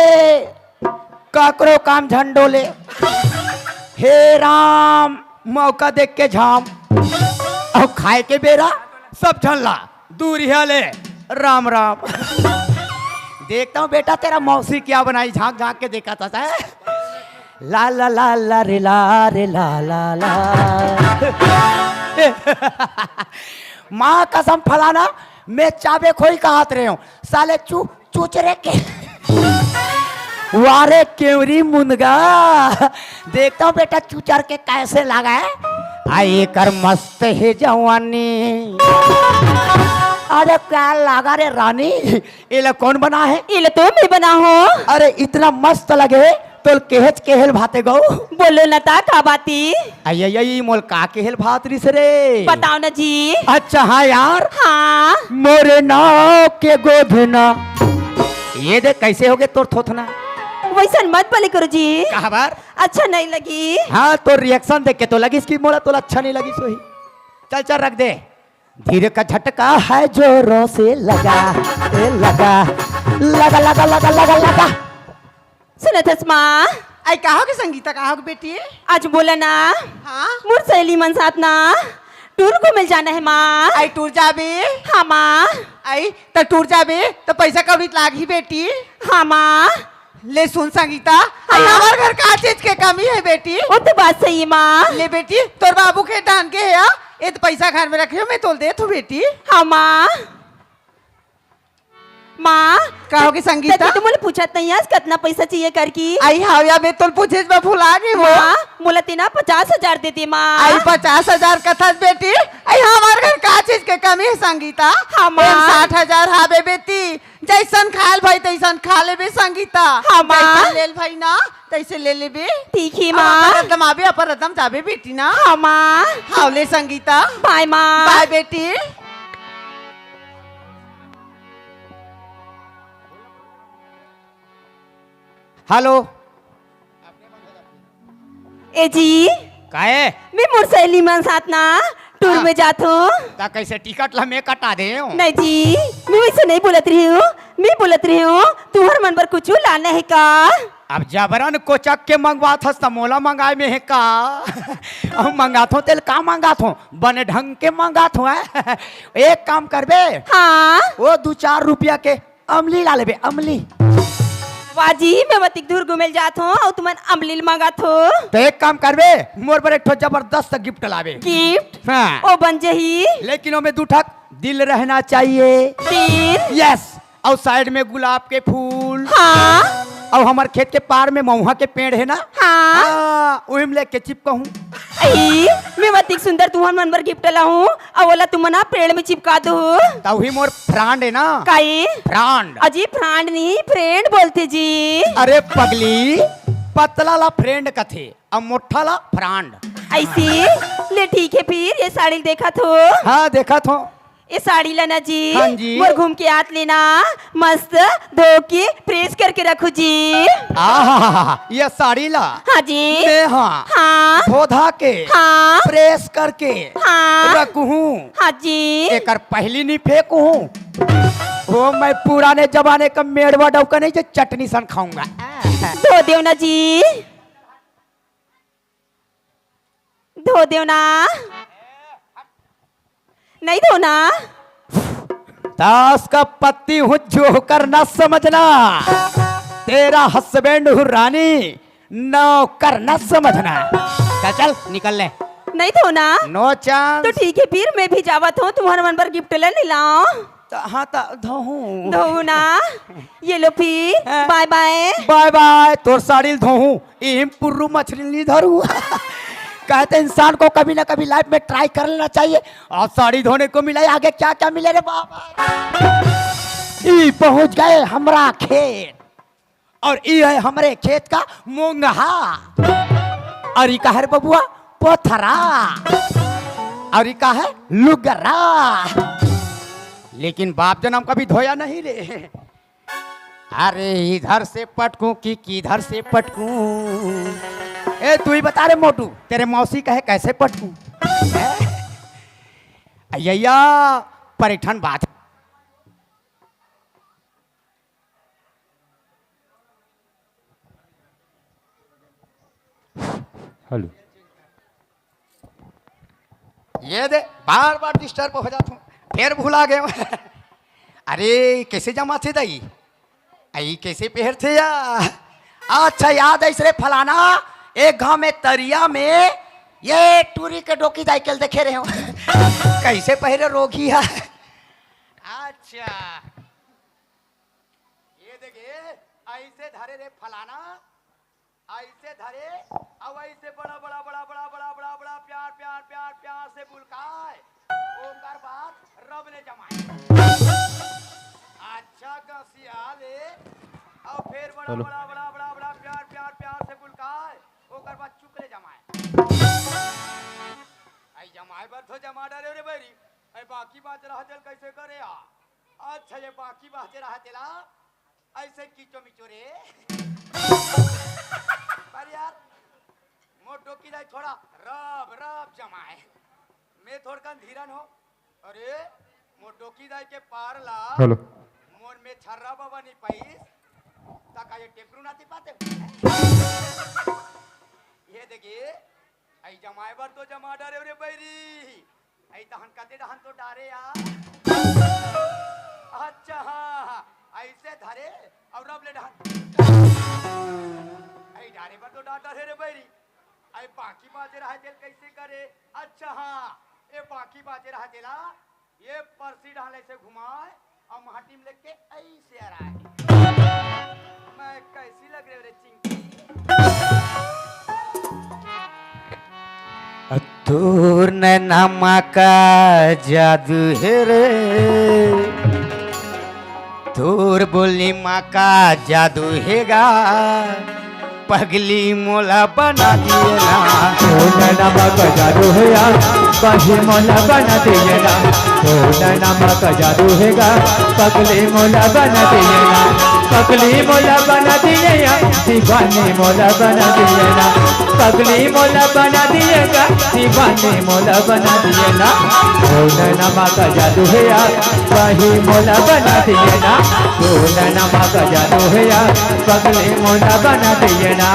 काकरो काम झंडोले। हे राम, मौका देख के झाम। और खाए के बेरा सब झन ला दूरिया ले राम राम। देखता हूँ बेटा, तेरा मौसी क्या बनाई, झांक झांक के देखा था। ला ला ला ला रे ला रे ला ला ला। माँ कसम फलाना, मैं चाबे खोई कहत रहे हूँ साले चू चूचरे के। वारे केवरी मुनगा, देखता हूँ बेटा चूचर के कैसे लगा है। आ एकर मस्त है जवानी। अरे क्या लगा रे रानी, एला कौन बना है? एला तो मैं बना हूँ। अरे इतना मस्त लगे, तोल केहेच केहेल भाते गौ। बोलो न ता का बाती? आई आई आई, मोल का केहेल भात रिस रे? बताओ ना जी। अच्छा हाँ यार। हाँ। मोरे नाव के गोधना। ये देख कैसे हो गए तोर थोथना। वैसन मत बोले करो जी। काबर? अच्छा नहीं लगी। हाँ, तो रिएक्शन देख के तो लगिस कि मोला तोला अच्छा नहीं लगिस वही। चल चल रख दे। धीरे का झटका है जोरों से लगा, ए लगा, लगा लगा लगा लगा लगा। सुनत हस माँ? आई का होगे संगीता, का होगे बेटी? आज बोला ना। हाँ? मोर सहेली मन साथ ना टूर घूमे जाना है माँ। आई टूर जाबे? हाँ माँ। आई त टूर जाबे त पैसा कौड़ी लागही बेटी। हाँ माँ। ले सुन संगीता, हाँ। आई हमार घर का चीज के कमी है बेटी? वो तो बात सही है माँ। ले बेटी, तोर बाबू के डान के है, ये तो पैसा घर में रखे हो, मैं तोल देत हूँ बेटी। हाँ माँ। माँ, का होगे संगीता? तू तो मोला पूछत नहीं हस, कितना पैसा चाहिए करके। आई हाव या, मैं तोल पूछे, मैं भुला गई हूँ। माँ, मोला तेना पचास हजार दे दे माँ। आई पचास हजार कथस बेटी, आई हमार घर का चीज के कमी है संगीता? हाँ माँ। एम साठ हजार हावे बेटी, जैसन खायल भाई तैसन खा लेबे संगीता। हाँ माँ। जैसन लेल भाई ना तैसे ले लेबे। ठीक ही अब माँ। अपन रदम आबे, अपन रदम जाबे बेटी ना। हाँ माँ। हाव ले संगीता। बाय माँ। बाय बेटी। हेलो। ए जी। काहे? मैं मोर सहेली मन साथ ना टूर हाँ। में जात हूँ। ता कैसे टिकट ला मैं कटा दे हूँ? नहीं जी, मैं वैसे नहीं बोलत रही हूँ। मैं बोलत रही हूँ, तुहर मन बर कुछ लाना है का? अब जबरन कोचक के मंगवात हस त मोला मंगाए में है का? अब मंगात हो तेल का मंगात हो? बने ढंग के मंगात हो, हैं? एक काम करबे। हाँ। वो दू चार रुपया के अमली ला लेबे, अमली। वाह जी, मैं वतिक दूर घूमेल जात हूँ अउ तुमन अमली ल मंगात हो। तो एक काम करबे, मोर बर एक ठो जबरदस्त गिफ्ट लाबे। गिफ्ट? हाँ। ओ बन जही। लेकिन ओमे दू ठक दिल रहना चाहिए। दिल? यस। अउ साइड में गुलाब के फूल। हाँ। अउ हमर खेत के पार में महुआ के पेड़ है ना? हाँ। हाँ, उही में लेके चिपकाहूँ। आई, मैं वतिक सुंदर तुहन मन बर गिफ्ट लाहूँ, अउ ओला तुमन ह पेड़ में चिपका दो। तउही मोर फ्रांड है ना? काई? फ्रांड। अजी, फ्रांड नहीं, फ्रेंड बोलथे जी। अरे पगली, पतला ला फ्रेंड कथे, अउ मोट्ठा ला फ्रांड। ऐसी? ले ठीक है फिर, ये साड़ी देखत हो। हाँ, देखत हो। ए साड़ी ला ना जी, हाँ जी। मोर घूम के आत ले ना, मस्त धो के प्रेस करके रखहू जी। आहा, ये साड़ी ला हाँ जी। मैं हाँ हाँ। धो धा के हाँ। प्रेस करके हाँ। रखहूँ। हाँ जी। एकर पहली नहीं फेंकहूँ। वो मैं पुराने जमाने का मेड़वा डौका नहीं, जो चटनी सन खाऊंगा। धो देव ना जी। धो देव ना। नहीं धो ना। ताश का पत्ती हूँ जोकर न समझना। तेरा हस्बैंड हूँ रानी, नौकर न समझना। चल चल निकल ले। नहीं धो ना। नो चांस। तो ठीक है फिर मैं भी जावत हूँ, तुम्हारे मन पर गिफ्ट ले नहीं लाओ। त हाँ त धोहूँ। धोहू ना। ये लो फिर। हाँ। बाय बाय। बाय बाय। तोर साड़ी ल धोहूँ, इम पुर्रू मछली नहीं धरू। कहते इंसान को कभी ना कभी लाइफ में ट्राई कर लेना चाहिए। आज साड़ी धोने को मिला है, आगे क्या क्या मिले रे बाबा। ई पहुंच गए हमरा खेत, और ई है हमरे खेत का मोंगहा। और ई का है रे बबुआ? पोथरा। और ई का है? लुगरा। लेकिन बाप जनम कभी धोया नहीं रे। अरे इधर से पटकूं कि किधर से पटकूं? ए तू ही बता रे मोटू, तेरे मौसी कहे कैसे पटकूं? हैं? अय्या, पर एक ठन बात। हेलो। ये दे, बार बार डिस्टर्ब हो जात हूँ, फिर भुला गए। अरे कैसे जमा थे दाई? आई कैसे पहर थे या? अच्छा याद है रे फलाना, एक गांव में तरिया में ये टूरी के डोकी दाई के ल देखे रहे हो। कैसे पहरे रोगी है। अच्छा ये देखे, ऐसे धरे रे फलाना, ऐसे धरे, अब ऐसे बड़ा बड़ा बड़ा बड़ा बड़ा बड़ा बड़ा प्यार प्यार प्यार प्यार से बुलकाए, ओकर बाद रब ले जमाए। अच्छा गसिया ले, अब फिर बड़ा हेलो। बड़ा बड़ा बड़ा बड़ा प्यार प्यार प्यार से बुलकाए, ओकर बाद चुक ले जमाए। आई जमाए बर तो जमा डरे रे बैरी, आई बाकी बात रह चल कैसे करे आ? अच्छा ये बाकी बात रह तेला ऐसे कीचो मिचो रे। पर यार, मोर डोकी दाई थोड़ा रब रब जमाए। मैं थोड़कन धीरन हो। अरे, मोर डोकी दाई के पार ला। हेलो। मोर में छर्रा बाबा नहीं पाइस। तका ये टेपरू नाती पाते। ये देखिए, आई जमाए बर तो जमा डरे रे बैरी। आई तहन कते डहन तो डारे आ। अच्छा, हाँ, हाँ, ऐसे धरे और रब ले डहन। आई डारे बर तो डार डरे रे बैरी। आई बाकी बाजे रहा तेल कैसे करे? अच्छा, हाँ, ये बाकी बाजे रहा तेला, ये परसी डहन ऐसे घुमाए, अउ माटी में लेके ऐसे अराए। मैं कैसी लग रहे रे चिंकी? तोर नैना मा का जादू हे रे, तोर बोली मा का जादू हे गा। पगली मोला बना दिए ना। ओ नैना मा का जादू हे यार, पगली मोला बना दिए ना। ओ नैना मा का जादू हे गा, पगली मोला बना दिए ना। पगली मोला बना दिए या, दीवानी मोला बना दिए ना। पगली मोला बना दिए गा, दीवानी मोला बना दिए ना। ओ नैना मा का जादू हे यार, पगली मोला बना दिए ना। ओ नैना मा का जादू हे यार, पगली मोला बना दिए ना।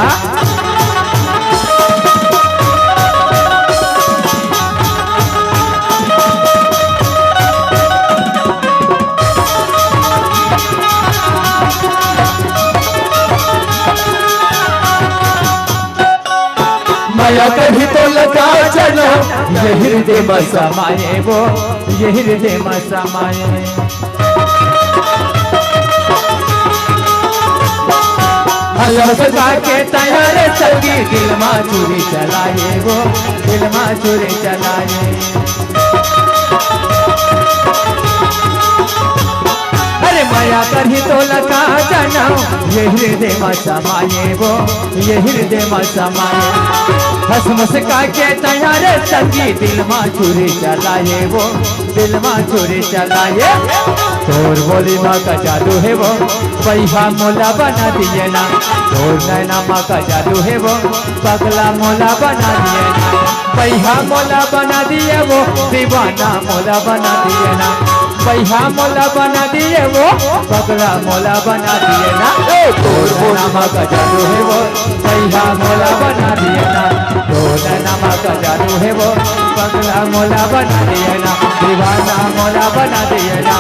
मया कही तो लता चलो, ये हृदय में समाए वो, ये हृदय में समाए। हलस के तैयार सगी, दिल मा चुरी चलाए वो, दिल मा चुरी चलाए। अरे मया करही तोला का जनम, ये हृदय में समाए वो, ये हृदय में समाए। हंस मुस्का के तैयार संगी, दिल में छुरी चलाए वो, दिल में छुरी चलाए। तोर बोली माँ का जादू है वो, पैहा मोला बना दिए ना। तोर नैना माँ का जादू है वो, पगला मोला बना दिए ना। पैहा मोला बना दिए वो, दीवाना मोला बना दिए ना। पैहा मोला बना दिए वो, पगला मोला बना दिए ना। ए, तोर बोली माँ का जादू है वो, पैहा मोला बना दिए ना। तोर नैना माँ का जादू है वो, पगला मोला बना दिए ना। दीवाना मोला बना दिए ना।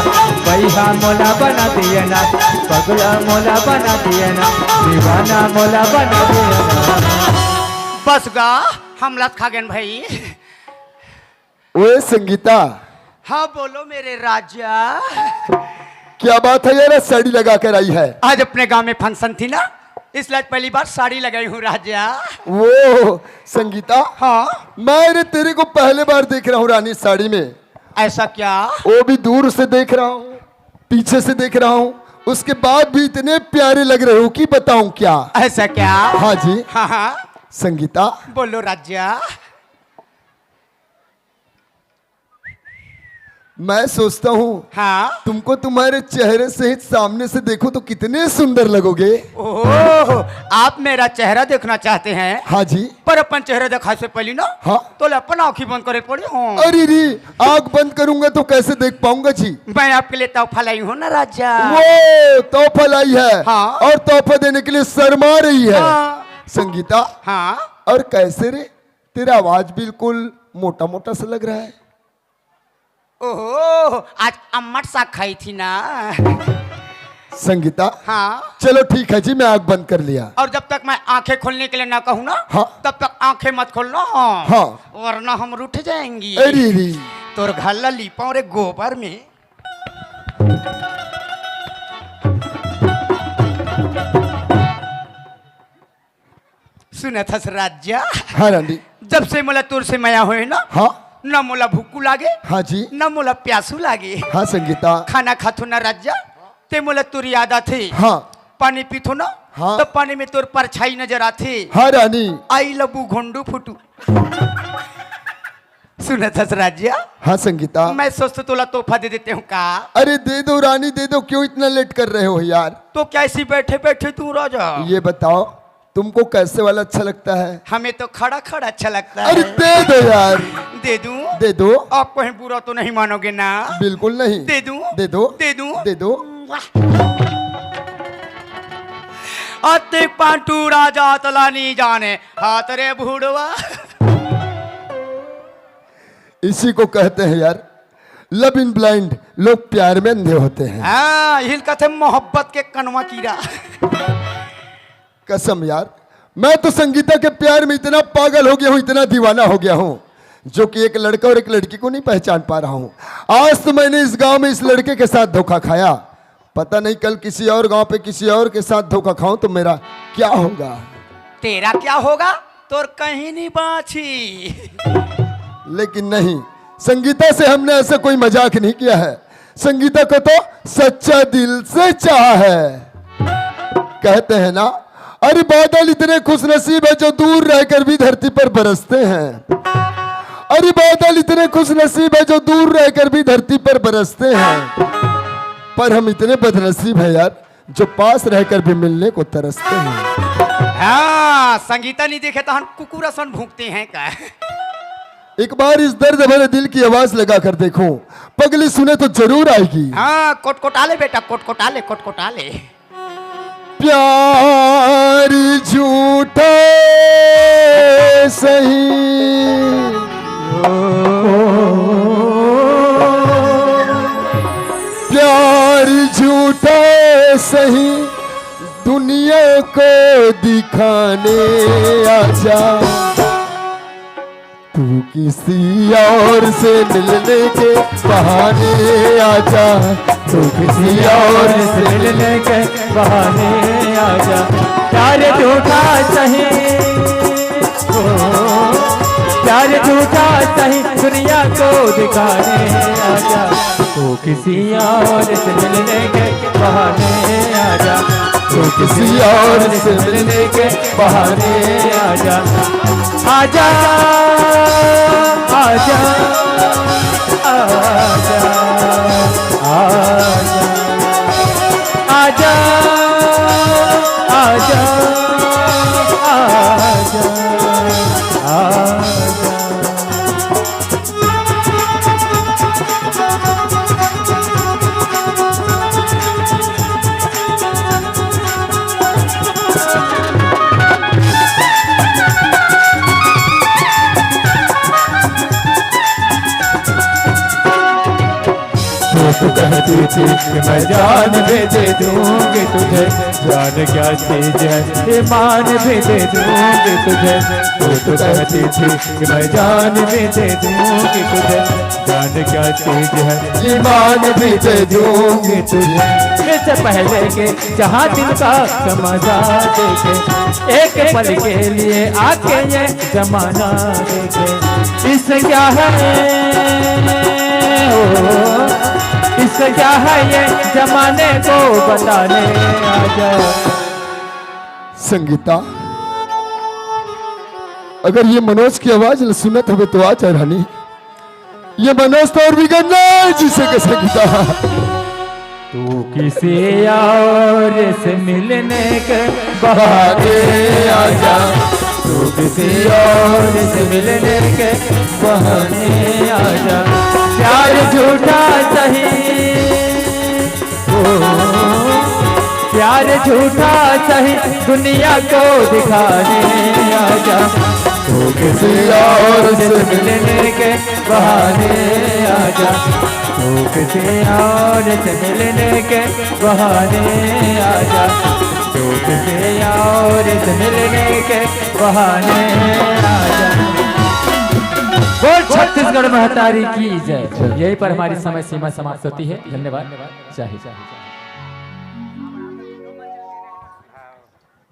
पैहा मोला बना दिए ना। पगला मोला बना दिए ना। दीवाना मोला बना दिए ना। बस गा, हम लत खा गए भाई। ओए संगीता। हाँ, बोलो मेरे राजा। क्या बात है यार, आज साड़ी लगा कर आई है? आज अपने गांव में फंक्शन थी ना, इसलिए आज पहली बार साड़ी लगाई हूँ राजा। वो संगीता। हाँ। मैं रे तेरे को पहले बार देख रहा हूँ रानी साड़ी में। ऐसा क्या? वो भी दूर से देख रहा हूँ, पीछे से देख रहा हूँ, उसके बाद भी इतने प्यारे लग रहे हो कि बताऊं क्या। ऐसा क्या? हाँ जी। हाँ हाँ। संगीता। बोलो राजा। मैं सोचता हूँ, हाँ। तुमको तुम्हारे चेहरे सहित सामने से देखो तो कितने सुंदर लगोगे। ओह, आप मेरा चेहरा देखना चाहते हैं? हाँ जी। पर अपन चेहरा दिखाए से पहले ना, हाँ। तो ले अपन आँखें बंद करे पड़े हो। अरे रे, आँख बंद करूंगा तो कैसे देख पाऊंगा जी? मैं आपके लिए तोहफा लाई हूँ ना राजा। वो तोहफा लाई है। हाँ। और तोहफा देने के लिए शर्मा रही है। हाँ। संगीता। हाँ। और कैसे रे, तेरा आवाज बिल्कुल मोटा मोटा सा लग रहा है। ओहो, आज अम्मट सा खाई थी ना। संगीता। हाँ। चलो ठीक है जी, मैं आंख बंद कर लिया। और जब तक मैं आंखें खोलने के लिए ना कहूँ ना, हाँ। तब तक आंखें मत खोलना। हाँ। वरना हम रूठ जाएंगी। अरे रे। तोर घर ला लीपा रे गोबर में। सुनत हस राजा? हाँ रानी। जब से मोला तोर से मया होए ना, हाँ। ना मोला भूखू लागे, हाँ जी। ना मोला प्यासू लागे। हाँ संगीता। खाना खाथो ना राजा, ते मोला तोर याद आथे। हाँ। पानी पीथो ना, हाँ। तो पानी में तोर परछाई नजर आथे। हाँ रानी। आई लबू घोंडू फुटू। सुनत हस राजा? हाँ संगीता। मैं सोचत तोला तोहफा दे देते हूँ का? अरे दे दो रानी, दे दो, क्यों इतना लेट कर रहे हो यार? तो कैसी बैठे बैठे तू राजा? ये बताओ, तुमको कैसे वाला अच्छा लगता है? हमें तो खड़ा खड़ा अच्छा लगता है। अरे दे दो यार। दे दूं? दे दो। आप कहीं बुरा तो नहीं मानोगे ना? बिल्कुल नहीं। दे दूं? दे दो। दे दूं? दे दो। अति पांटू राजा तलानी जाने हाथ रे भुड़वा। इसी को कहते हैं यार, लव इन ब्लाइंड। लोग प्यार में अंधे होते हैं। हाँ, यही कहते हैं मोहब्बत के कनवा कीड़ा। कसम यार, मैं तो संगीता के प्यार में इतना पागल हो गया हूँ, इतना दीवाना हो गया हूँ, जो कि एक लड़का और एक लड़की को नहीं पहचान पा रहा हूँ। आज तो मैंने इस गांव में इस लड़के के साथ धोखा खाया, पता नहीं कल किसी और गांव पे किसी और के साथ धोखा खाऊं तो मेरा क्या होगा। तेरा क्या होगा? तोर कहीं नहीं बाँची। लेकिन नहीं, संगीता से हमने ऐसा कोई मजाक नहीं किया है। संगीता को तो सच्चा दिल से चाहा है। कहते हैं ना, अरे बादल इतने खुशनसीब है जो दूर रहकर भी धरती पर बरसते हैं। अरे बादल इतने खुशनसीब है जो दूर रहकर भी धरती पर बरसते हैं, पर हम इतने बदनसीब हैं यार, जो पास रहकर भी मिलने को तरसते हैं। हाँ, संगीता नहीं देखे तो हम कुकुर असन भूंकते हैं का? एक बार इस दर्द भरे दिल की आवाज लगा कर देखो, पगली सुने तो जरूर आएगी। हाँ, कोटकोटा ले बेटा, कोटकोटा ले, कोटकोटा ले। प्यार झूठा सही, प्यार झूठा सही, दुनिया को दिखाने आजा। तू किसी और से मिलने के बहाने आजा, तू किसी और से मिलने के बहाने आजा, प्यार झूठा सही। ओ, प्यार झूठा सही दुनिया को दिखाने आजा, तू किसी और से मिलने के बहाने आजा, तू किसी और से मिलने के बहाने आजा, आजा, आजा, आजा, आजा, आजा, आजा, आजा, आजा। वो तो कहती थी कि मैं जान भी दे दूंगी तुझे, जान क्या चीज है, ईमान भी दे दूंगी तुझे। वो तो कहती थी कि मैं जान भी दे दूंगी तुझे, जान क्या चीज है, ईमान भी दे दूंगी तुझे। इससे पहले के जहाँ दिल का तमाशा देखे, एक पल के लिए आके ये जमाना देखे। इससे क्या है, ओ, इससे क्या है ये जमाने को बताने आजा। संगीता, अगर ये मनोज की आवाज ल सुनत हवे तो आ जा रानी। ये मनोज तो और भी गंदा है जिसे के संगीता। तू किसी और से मिलने के बहाने आजा, तू किसी और से मिलने के बहाने आजा। प्यार झूठा सही, ओ, प्यार झूठा सही दुनिया को दिखाने आजा, तू किसी और से मिलने के बहाने आजा, तू किसी और से मिलने के बहाने आजा, तू किसी और से मिलने के बहाने आजा। बोल छत्तीसगढ़ महतारी की जय। यहीं पर हमारी समय सीमा समाप्त होती है। धन्यवाद। जय हिंद।